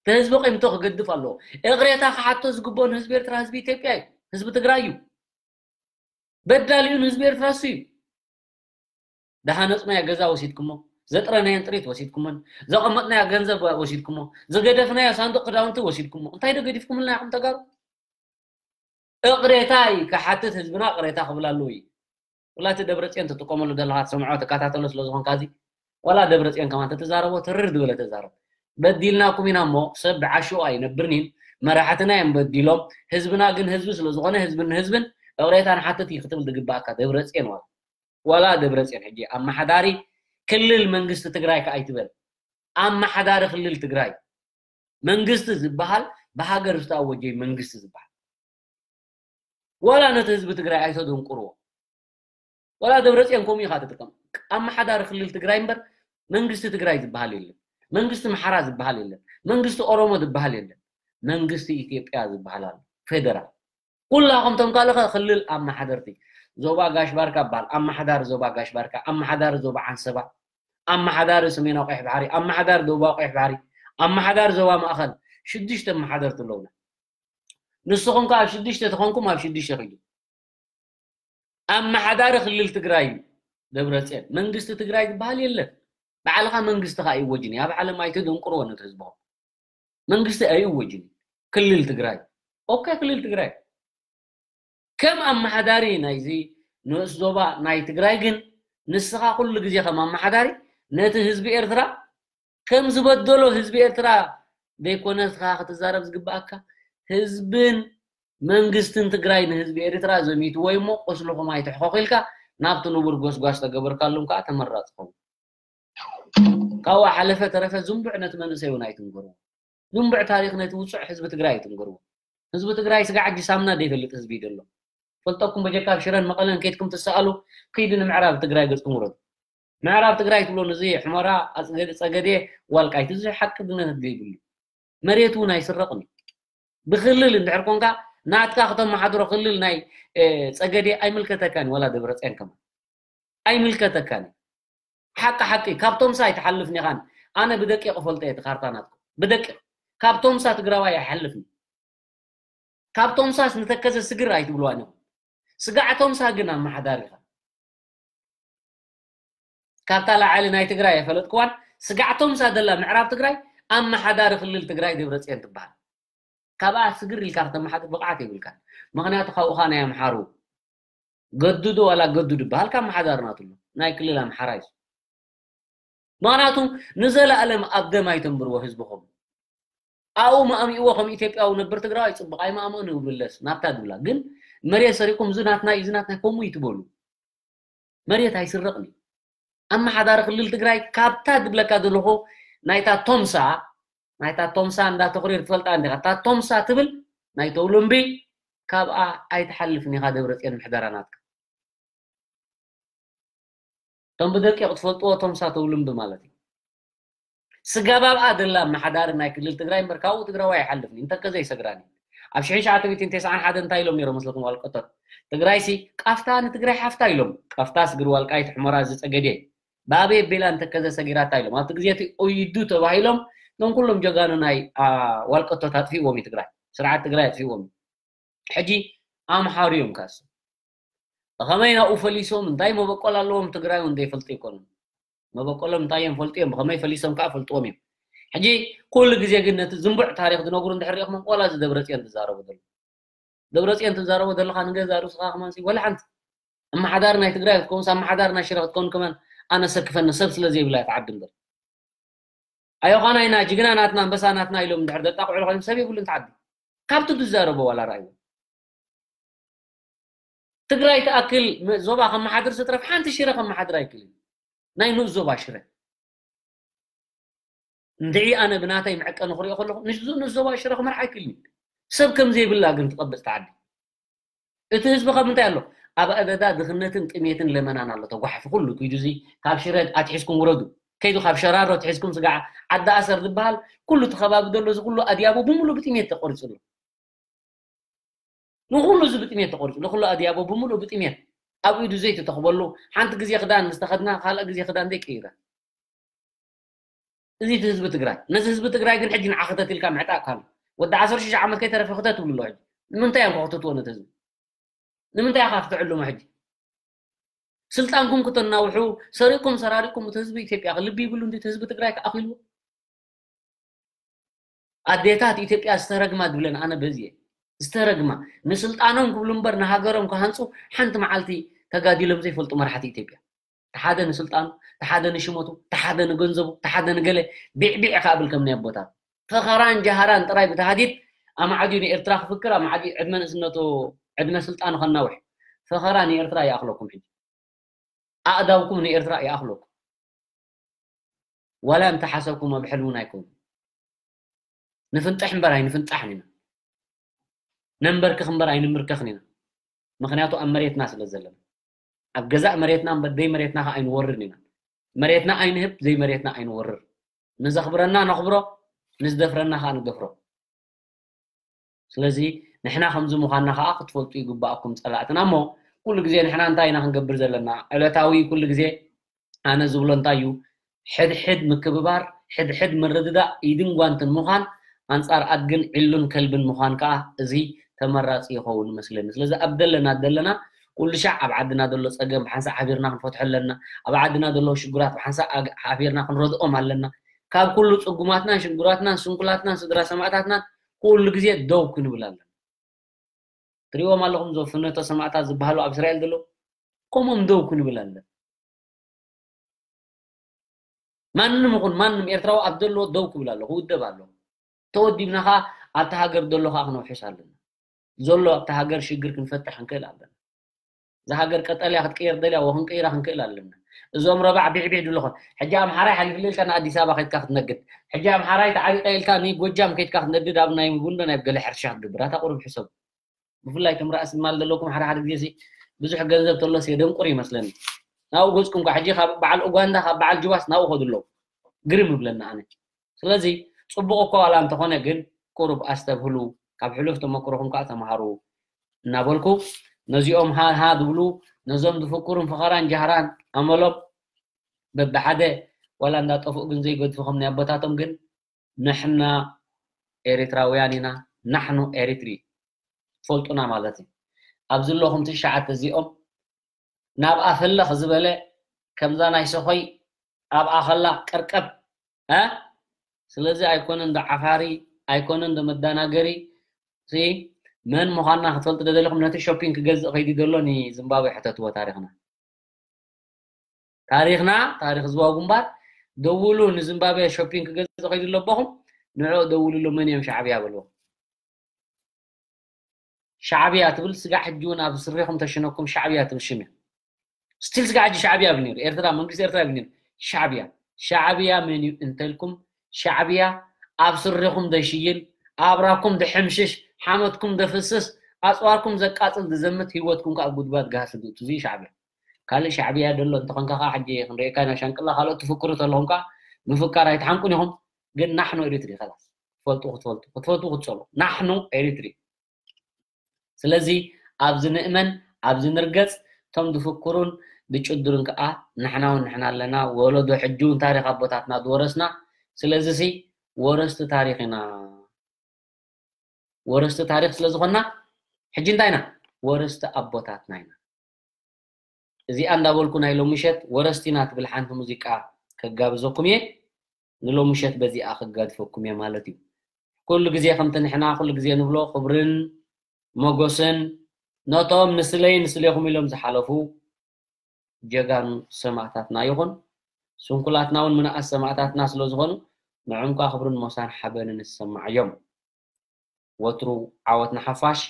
እቲ ህዝቢ ቂምቶ ክገድፍ ኣለዎ። እቕሬታ ክሓቶ ዝግበኦ ንህዝቢ ኤርትራ ህዝቢ ኢትዮጵያ እዩ። ህዝቢ ትግራይ እዩ። በዳሊኡ ንህዝቢ ኤርትራ እሱ እዩ። ዝሃነፅናዮ ገዛ ወሲድኩሞ፣ ዘጥረናየን ጥሪት ወሲድኩሞን፣ ዘቐመጥናዮ ገንዘብ ወሲድኩሞ፣ ዝገደፍናዮ ሳንዱቕ ክዳውንቲ ወሲድኩሞ። እንታይ ዶ ገዲፍኩምልና ኢኹም ተጋሩ? እቕሬታ እዩ ክሓትት ህዝብና እቕሬታ ክብል ኣለዎ እዩ። ወላ እቲ ደብረፅዮን ትጥቀመሉ ዘለኻ ትሰምዖ ትከታተሎ ስለ ዝኾንካ እዚ ዋላ ደብረፅዮን ከማን ተተዛረቦ ትርር ዝበለ ተዛረብ። በዲልናኩም ኢና እሞ ሰብ ብዓሽኡ ኣይነብርኒን መራሕትና እዮም በዲሎም ህዝብና ግን ህዝቢ ስለ ዝኾነ ህዝብን ህዝብን እቕሬታ ንሓትት እዩ ክትብል ዝግባእካ ደብረፅዮን ዋላ ዋላ ደብረፅዮን ሕጂ ኣመሓዳሪ ክልል መንግስቲ ትግራይ ከ ኣይትበል ኣመሓዳሪ ክልል ትግራይ መንግስቲ ዝበሃል ብሃገር ዝተኣወጀ መንግስቲ ዝበሃል ዋላ ነቲ ህዝቢ ትግራይ ኣይተደንቁርዎ ዋላ ደብረፅዮን ከምኡ ኢኻ ትጥቀም ኣመሓዳሪ ክልል ትግራይ እምበር መንግስቲ ትግራይ ዝበሃል የለን መንግስቲ ምሓራ ዝበሃል የለን መንግስቲ ኦሮሞ ዝበሃል የለን መንግስቲ ኢትዮጵያ ዝበሃል ኣሎ ፌደራል ኩላኹም ቶም ካልኸ ክልል ኣመሓደርቲ ዞባ ጋሽ ባርካ በሃል ኣመሓዳሪ ዞባ ጋሽ ባርካ ኣመሓዳሪ ዞባ ዓንሰባ ኣመሓዳሪ ሰሜናዊ ቀይሕ ባሕሪ ኣመሓዳሪ ደቡባዊ ቀይሕ ባሕሪ ኣመሓዳሪ ዞባ ማእኸል ሽዱሽተ ኣመሓደርቲ ኣለውና ንስኹም ከ ኣብ ሽዱሽተ ተኾንኩም ኣብ ሽዱሽተ ኪዱ ኣመሓዳሪ ክልል ትግራይ እዩ ደብረፅዮን መንግስቲ ትግራይ ዝበሃል የለን ባዕልኻ መንግስቲ ከ ኣይወጅን ኣብ ዓለም ኣይተደንቁርዎ ነቲ ህዝብኹም መንግስቲ ኣይወጅን ክልል ትግራይ ኦኬ ክልል ትግራይ ከም ኣመሓዳሪ ናይዚ ንኡስ ዞባ ናይ ትግራይ ግን ንስኻ ኩሉ ግዜ ከም ኣመሓዳሪ ነቲ ህዝቢ ኤርትራ ከም ዝበደሎ ህዝቢ ኤርትራ ዘይኮነ ስኻ ክትዛረብ ዝግባኣካ ህዝብን መንግስትን ትግራይ ንህዝቢ ኤርትራ ዘሚትዎ እሞ ቁስልኹም ኣይትሕኸኹ ኢልካ ናብቲ ንቡር ጎስጓስ ተገበርካሎም ከዓ ተመራፂ ኸውን ካብኡ ሓለፈ ተረፈ ዝንቡዕ ነቲ መንእሰይ እውን ኣይትንገርዎ ዝንቡዕ ታሪክ ነቲ ውፁዕ ህዝቢ ትግራይ ኣይትንገርዎ ህዝቢ ትግራይ ስጋዕ ሕጂ ሳምና ዘይፈልጥ ህዝቢ እዩ ዘሎ ፈልጠኩም በጀካ ኣብ ሽረን መቐለን ከይድኩም ትሰኣሉ ኪዱ ንምዕራብ ትግራይ ገፅኩም ውረዱ ምዕራብ ትግራይ ትብሎ ንዚ ሕመራ ኣፅገደ ፀገደ ዋልቃይት እዚ ሓቂ ድነነት ዘይብሉ መሬት እውን ኣይስረቕን እዩ ብክልል እንድሕር ኮንካ ናትካ ክተመሓድሮ ክልል ናይ ጸገዴ ኣይምልከተካን፣ ዋላ ደብረፅዮን ከማን ኣይምልከተካን። ሓቂ ሓቂ ካብቶም ሳ ኣይትሓልፍን ኢኻን። ኣነ ብደቂቕ እፈልጦ እየ እቲ ካርታ ናትኩም፣ ብደቂቕ። ካብቶም ሳ ትግራዋይ ኣይሓልፍን። ካብቶም ሳስ ንተከዘ ስግር ኣይትብልዋን ኢኹም። ስጋዕቶም ሳ ግን ኣመሓዳሪ ኢኻ። ካብታ ላዕሊ ናይ ትግራይ ኣይፈለጥክዋን። ስጋዕቶም ሳ ዘላ ምዕራብ ትግራይ ኣመሓዳሪ ክልል ትግራይ ደብረፅዮን ትበሃል። ካብኣ ስግር ኢልካ ክተመሓድር ብቕዓት የብልካን። ምኽንያቱ ካብኡ ኸኣ ናይ ኣምሓሩ ገዱ ዶ ዋላ ገዱ ድበሃል ካብ ኣመሓዳሪ ናቱ ኣሎ። ናይ ክልል ኣምሓራ እዩ። ምኽንያቱ ንዘለኣለም ኣብ ደም ኣይተንብርዎ ህዝብኹም። ኣብኡ መኣሚእዎ ከም ኢትዮጵያዊ ነብር ትግራዋይ ፅቡቕ ኣይመኣመኑ ይብለስ ናብታ ድብላ። ግን መሬት ሰሪቁም እዚ ናትና እዩ፣ እዚ ናትና ከምኡ ይትበሉ። መሬት ኣይስረቕን እዩ። ኣመሓዳሪ ክልል ትግራይ ካብታ ድብለካ ዘለኹ ናይታ ቶምሳ፣ ናይታ ቶምሳ እንዳ ተኽሪር ትፈልጣ እንዲኻ? እታ ቶምሳ ትብል ናይ ተውልምቢ ካብኣ ኣይትሓልፍን ኢኻ ደብረፅዮን ምሕደራ ናትካ። እቶም ብደቂቕ ትፈልጥዎ ቶምሳ ተውልምቢ ማለት እዩ። ስጋብ ኣብኣ ደላ ኣመሓዳሪ ናይ ክልል ትግራይ እምበር ካብኡ ትግራዋይ ኣይሓልፍን እዩ። እንተከዘ ይሰግራን እዩ። ኣብ ሽሕን ትሽዓተ ሚእትን ተስዓን ሓደን እንታይ ኢሎም ነይሮም መስለኩም ዋልቀቶት? ትግራይ ሲ ቃፍታ ንትግራይ ሓፍታ ኢሎም። ቃፍታ ስግር ዋልቃይት ሕመራ እዚ ጸገዴ ብኣበይ ኣቢላ እንተከዘ ሰጊራታ ኢሎም። ኣብቲ ግዜ እቲ ኦይዱ ተባሂሎም እቶም ኩሎም ጀጋኑ ናይ፣ አ፣ ዋልቀቶት ኣጥፊእዎም እዩ ትግራይ። ስርዓት ትግራይ ኣጥፊእዎም እዩ። ሕጂ ኣምሓሩ እዮም ካሱ። ብኸመይ ናብኡ ፈሊሶም እንታይ መበቆል ኣለዎም ትግራይ እውን ዘይፈልጡ ኣይኮኑን። መበቆሎም እንታይ እዮም ፈልጡ እዮም፣ ብኸመይ ፈሊሶም ከዓ ፈልጥዎም እዮም። ሕጂ ኩሉ ግዜ ግን ነቲ ዝንቡዕ ታሪኽ ዝነግሩ እንድሕር ሪእኹሞም ዋላ እዚ ደብረፅዮን ትዛረቦ ዘሎ። ደብረፅዮን ትዛረቦ ዘለኻ ንገዛ ርእስኻ ከማን ሲ ወላ ሓንቲ ኣመሓዳሪ ናይ ትግራይ ክትከውን፣ ኣመሓዳሪ ናይ ሽረ ክትከውን ከማን ኣነ ሰክፈኒ ሰብ ስለ ዘይብላ እያ ትዓዲ እምበር። ኣዮኻና ኢና፣ ጅግና ናትና፣ ኣንበሳ ናትና ኢሎም እንድሕር ዘጣቕዑ ኮይኖም ሰብ የብሉን ትዓዲ። ካብቲ ዝዛረቦ ዋላ ረኣይዎ። ትግራይ ትኣክል መ-፣ ዞባ ከመሓድር ዝትረፍ ሓንቲ ሽረ ከመሓድር ኣይክልን። ናይ ንኡስ ዞባ ሽረ። እንድዒ ኣነ ብናተይ መዐቀኒ ክሪኦ ከለኹ ንሱ ንኡስ ዞባ ሽረ ክመርሕ ኣይክልን። ሰብ ከም ዘይብላ ግን ትቐብጽ ትዓዲ። እቲ ህዝቢ ካብ ምንታይ ኣሎ? ኣብ ኣደዳ ድኽነትን ጥሜትን ለመናን ኣሎ ተጓሒፉ ኩሉ ኪዱ እዚ ካብ ሽረ ኣትሒዝኩም ውረዱ። ከይዱ ካብ ሸራሮ ኣትሒዝኩም ስጋዕ ዓዲ ኣሰር ዝበሃል ኩሉ እቲ ከባቢ ዘሎ እዚ ኩሉ ኣድያቦ ብምሉእ ብጥሜት ተቆሪጹ ኣሎ። ንኹሉ እዚ ብጥሜት ተቆሪጹ፣ ንኹሉ ኣድያቦ ብምሉእ ብጥሜት ኣብ ኢዱ ዘይተተኽበሉ፣ ሓንቲ ግዜ ክዳን ምስ ተኸድና ካልእ ግዜ ክዳን ዘይቀይራ። እዚ እቲ ህዝቢ ትግራይ። ነዚ ህዝቢ ትግራይ ግን ሕጂ ንዓ ክተት ኢልካ ምዕጣቕ ካሉ። ወዲ ዓሰርተ ሽዱሽተ ዓመት ከይተረፈ ክተት ትብሉ ኣሎ ሕጂ። ንምንታይ እዮም ከኽትትዎ ነቲ ህዝቢ? ንምንታይ ኢኻ ክትዕልሞ ሕጂ? ስልጣንኩም ክተናውሑ፣ ሰሪቕኩም ሰራሪቕኩም እቲ ህዝቢ ኢትዮጵያ ልቢ ይብሉ እንዲ እቲ ህዝቢ ትግራይ ተኣኺልዎ? ኣዴታት ኢትዮጵያ ዝተረግማ ድብለን ኣነ በዚ እየ። ዝተረግማ። ንስልጣኖም ክብሉ እምበር ንሃገሮም ክሃንጹ ሓንቲ መዓልቲ ተጋዲሎም ዘይፈልጡ መራሕቲ ኢትዮጵያ። ተሓደ ንስልጣኑ፣ ተሓደ ንሽመቱ፣ ተሓደ ንገንዘቡ፣ ተሓደ ንገለ ቢዕቢዕ ክብል ከም ናይ ኣቦታት። ፈኸራን ጀሃራን ጥራይ ብተሃዲድ ኣማዕድዩ ንኤርትራ ክፍክር፣ ኣማዕድዩ ዕድመ ንእስነቱ፣ ዕድመ ስልጣኑ ከናውሕ። ፈኸራ ንኤርትራ ይኣኽለኩም ሕጂ። ኣእዳውኩም ንኤርትራ ይኣኽለኩም። ዋላ እንተሓሰብኩም ኣብ ሕልሙን ኣይኮኑን። ንፍንጥሕ እምበር ኣይንፍንጣሕን ኢና። ነንበርክኽ እምበር ኣይንምርከኽን ኢና። ምኽንያቱ ኣብ መሬትና ስለ ዘለና። ኣብ ገዛእ መሬትና እምበር ደይ መሬትና ከኣ ኣይንወርድን ኢና። መሬትና ኣይንህብ፣ ዘይ መሬትና ኣይንወርር። ንዘኽብረና ነኽብሮ፣ ንዝደፍረና ከኣ ንደፍሮ። ስለዚ ንሕና ከምዚ ምዃንና ከኣ ክትፈልጡ ይግባኣኩም ጸላእትና። እሞ ኩሉ ግዜ ንሕና እንታይ ኢና ክንገብር ዘለና? ዕለታዊ ኩሉ ግዜ ኣነ ዝብሎ እንታይ እዩ? ሕድሕድ ምክብባር፣ ሕድሕድ ምርድዳእ፣ ኢድን ጓንትን ምዃን ኣንጻር ኣድግን ዒሉን ከልብን ምዃን ከኣ እዚ ተመራጺ ይኸውን መስለኒ። ስለዚ ኣብ ደለና ደለና ኩሉ ሻዕ ኣብ ዓድና ዘሎ ጸገም ብሓንሳእ ሓቢርና ክንፈትሖ ኣለና። ኣብ ዓድና ዘለዉ ሽግራት ብሓንሳእ ኣግ-፣ ሓቢርና ክንረድኦም ኣለና። ካብ ኩሉ ጽጉማትናን ሽጉራትናን ስንኩላትናን ስድራ ሰማእታትናን ኩሉ ግዜ ደው ክንብል ኣለና። ትሪእዎም ኣለኹም፣ እዞም ፍኖተ ሰማእታት ዝበሃሉ ኣብ እስራኤል ዘለዉ፣ ከምኦም ደው ክንብል ኣለና። ማንም ይኹን ማንም ኤርትራዊ ኣብ ዘለዎ ደው ክብል ኣሎ፣ ክውደብ ኣሎ። ተወዲብና ኸኣ ኣብቲ ሃገር ዘሎ ኸኣ ክነውሕስ ኣለና። ዘሎ ኣብቲ ሃገር ሽግር ክንፈትሕ ክንክእል ኣለና። እዛ ሃገር ቀጠልያ ክትቅየር ደልያ፣ ወ ክንቅይራ ክንክእል ኣለና። እዞም ረባዕ ቢዕቢዕ ድለኹም። ሕጂ ኣምሓራይ ሓሊፍልካ ንኣዲስ ኣበባ ከይድካ ክትነግድ። ሕጂ ኣምሓራይ ተዓቢጠ ኢልካ ንጎጃም ከይድካ ክትነድድ፣ ኣብ ናይ ቡንዶ ናይ ገለ ሕርሻ ክትገብር። ኣታ ቁሩብ ሕሰቡ። ብፍላይ እቶም ራእሲ ማል ዘለኩም ሓደ ሓደ ግዜ ሲ ብዙሕ ገንዘብ ተሎስ የደንቁር ይመስለኒ። ናብኡ ገጽኩም እኳ ሕጂ ካብ በዓል ኡጋንዳ፣ ካብ በዓል ጁባስ ናብኡ ከዱ ኣለዉ። ግርም ይብለኒ ኣነ። ስለዚ ጽቡቕ እኳ ዋላ እንተኾነ ግን ቁሩብ ኣስተብህሉ፣ ካብ ሕሉፍ ተመክሮኹም ከዓ ተምሃሩ እናበልኩ፣ ነዚኦም ሃ ሃ ዝብሉ፣ ነዞም ዝፍክሩን ፈኸራን ጃህራን ኣመሎም በብሓደ ዋላ እንዳጠፍኡ ግን ዘይገድፉ ከም ናይ ኣቦታቶም ግን ንሕና ኤሪትራውያን ኢና፣ ናሕኑ ኤሪትሪ ትፈልጡና ማለት እዩ። ኣብዚ ኣለኹም ትሽዓተ እዚኦም ናብ ኣፈለኽ ዝበለ ከምዛ ናይ ሰኾይ ኣብ ኣኸላ ቀርቀብ እ ስለዚ ኣይኮነን ዶ ዓፋሪ ኣይኮነን ዶ መዳናገሪ ሲ መን ምዃንና ክትፈልጡ ደደለኹም ነቲ ሾፒንግ ክገዝእ ከይዲ ዘሎ ንዝምባብዌ ሕተትዎ ታሪኽና ታሪኽና ታሪኽ ዝዋጉ እምበር ደውሉ ንዝምባብዌ ሾፒንግ ክገዝእ ከይዲ ኣለቦኹም ንዑ ደውሉሉ መን እዮም ሻዕብያ በልዎ ሻዕብያ ትብል ስጋዕ ሕጂ እውን ኣብ ስሪኹም ተሽነኩም ሻዕብያ ትብል ሽም እያ ስቲል ስጋዕ ሕጂ ሻዕብያ ይብል ነይሩ ኤርትራ መንግስቲ ኤርትራ ይብል ነይሩ ሻዕብያ ሻዕብያ መን እዩ እንተልኩም ሻዕብያ ኣብ ስሪኹም ደሽይል ኣብራኩም ድሕምሽሽ ሓመትኩም ደፍስስ ኣፅዋርኩም ዘቃፅል ዝዘምት ህይወትኩም ከዓ ጉድጓድ ጋህሲ ዝእቱ እዚ ሻዕብያ ካልእ ሻዕብያ ደሎ እንተኾንካ ከዓ ሕጂ ክንሪኤካ ኢና ሻንቅላ ካልኦት ትፍክሩ ተለኹም ከዓ ምፍካር ኣይትሓንቁን ኢኹም ግን ናሕኑ ኤሪትሪ ከላስ ክትፈልጡ ክትፈልጡ ክትፈትዉ ክትፀልኡ ናሕኑ ኤሪትሪ ስለዚ ኣብዚ ንእመን ኣብዚ ንርገፅ እቶም ዝፍክሩን ዝጭድሩን ከዓ ንሕና እውን ንሕና ኣለና ወለዶ ሕጂ እውን ታሪክ ኣቦታትና ዝወረስና ስለዚ ሲ ወረስቲ ታሪክ ኢና ወረስቲ ታሪክ ስለዝኮና ሕጂ እንታይ ኢና ወረስቲ ኣቦታትና ኢና እዚኣ እንዳበልኩ ናይ ሎምሸት ወረስቲና ትብል ሓንቲ ሙዚቃ ከጋብዘኩም እየ ንሎምሸት በዚኣ ከጋድፈኩም እየ ማለት እዩ ኩሉ ግዜ ከምቲ ንሕና ኩሉ ግዜ ንብሎ ክብርን ሞጎስን ነቶም ንስለይ ንስሌኹም ኢሎም ዝሓለፉ ጀጋኑ ሰማእታትና ይኹን ስንኩላትና እውን ምንኣስ ሰማእታትና ስለዝኾኑ ንዕምኳ ክብርን ሞሳን ሓበንን ዝሰማዓዮም ወትሩ ዓወት ንሓፋሽ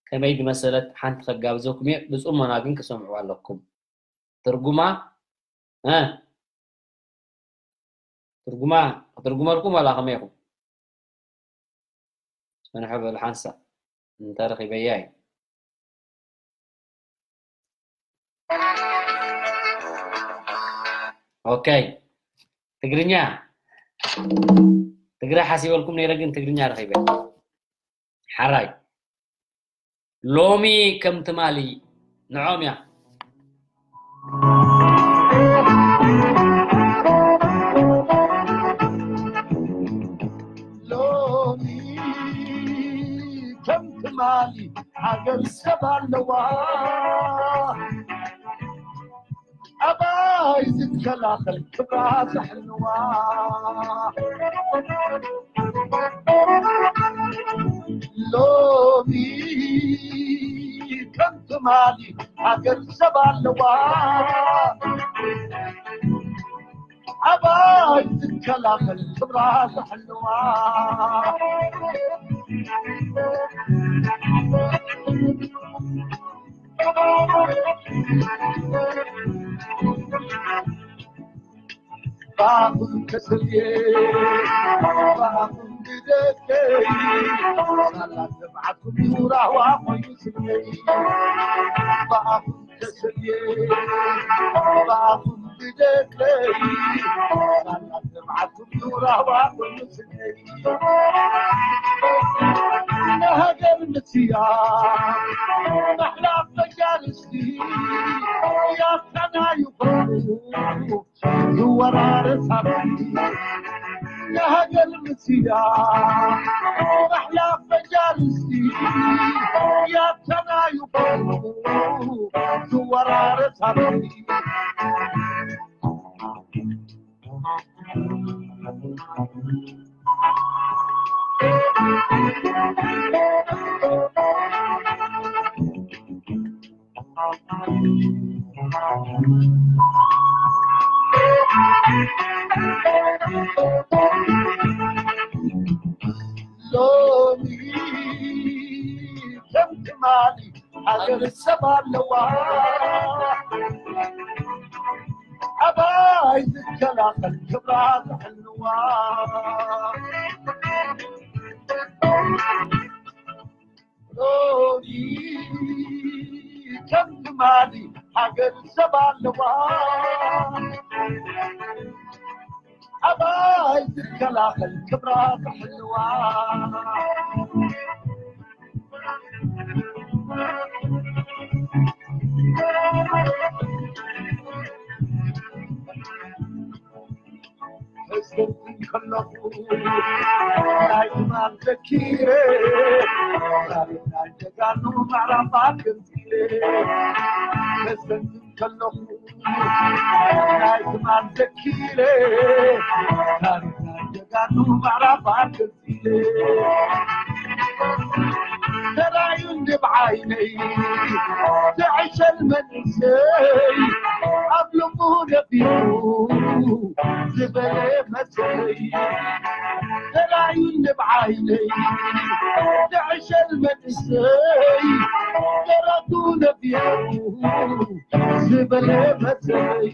ከመይ ዝመሰለት ሓንቲ ከጋብዘኩም እየ ብፅሞና ግን ክሰምዕዋ ኣለኩም ትርጉማ እ ትርጉማ ክትርጉመልኩም ዋላ ከመይ ኢኹም? ጽንሑ በል ሓንሳእ እንተረኺበያ እዩ። ኦኬ ትግርኛ ትግረ ሓሲበልኩም ነይረ ግን ትግርኛ ረኺበ ሓራይ ሎሚ ከም ትማሊ ንዖም እያ ሎሚ ከም ትማሊ ሃገር ሰብ ኣለዋ ኣባይ ዝከላኸል ክብራ ዘሕልዋ ሎሚ ከም ትማሊ ሃገር ሰብ ኣለዋ ኣባይ ዝከላኸል ክብራ ዘሕልዋ ባኹም ተሰልየ ባኹም ብደቀይ ሳላት ንብዓትኩም ይውራዋ ኮይኑ ስነይ ባኹም ተሰልየ ባኹም ብደቀይ ሳላት ንብዓትኩም ይውራዋ ኮይኑ ስነይ ንሃገር ምስያ ኣሕላፍ መጃልስቲ ያታና ይኾኑ ዝወራረስ ሃብቲ ንሃገር ምስያ ኣሕላፍ መጃልስቲ ያታና ይኾኑ ዝወራረስ ሃብቲ ሎሚ ከም ትማሊ ሃገር ሰብ ኣለዋ ኣባይ ዝከላኸል ክብራ ዘሕልዋ ሎሚ ከም ትማሊ ሃገር ሰብ ኣለዋ ኣባይ ዝከላኸል ክብራ ዘሕልዋ ተዘክር ከለኹ ናይ ትማል ዘኪረ፣ ታሪኽ ናይ ጀጋኑ ምዕራፋት ገንፂለ። ተዘክር ከለኹ ናይ ትማል ዘኪረ፣ ታሪኽ ናይ ጀጋኑ ምዕራፋት ገንፂለ። ተራእዩ እንዲ ብዓይነይ ዝዕሸል መንእሰይ፣ ኣብ ልቡ ነቢሩ ዝበለ መሰለይ። ተራእዩ እንዲ ብዓይነይ ዝዕሸል መንእሰይ፣ ደረቱ ነቢሩ ዝበለ መሰለይ።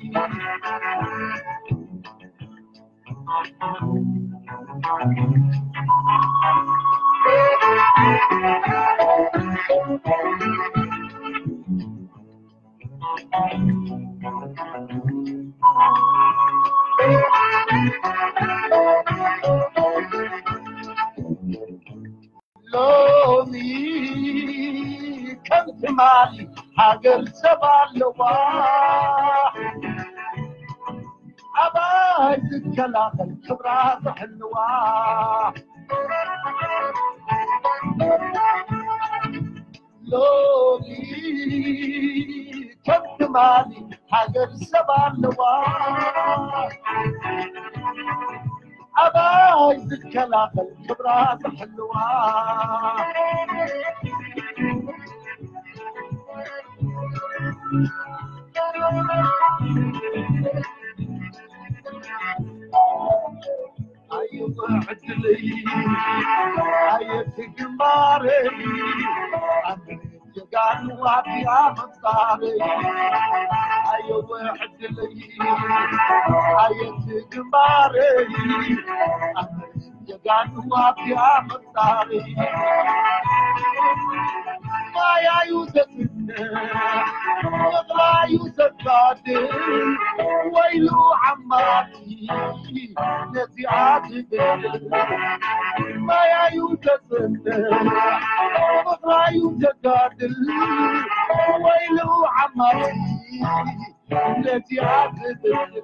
ሎሚ ከም ትማሊ ሃገር ሰብ ኣለዋ፣ ኣባይ ዝከላኸል ክብራ ዝሕልዋ። ሎሚ ከም ትማሊ ሃገር ሰብ ኣለዋ፣ ኣባይ ዝከላኸል ክብራ ዝሕልዋ። ኣየወ ዕድለይ ኣየት ግንባረይ ኣመት ጀጋኑ ኣብያ መምጻረይ። ኣየወ ዕድለይ ኣየት ግንባረይ ኣመት ጀጋኑ ኣብያ መምጻረይ። ማያዩ ዘጽንዕ ፍቕራዩ ዘጋድል ወይሉ ዓማቲ ነዚኣ ትብል። ማያዩ ዘጽንዕ ፍቕራዩ ዘጋድል ወይሉ ዓማቲ ነዚኣ ትብል።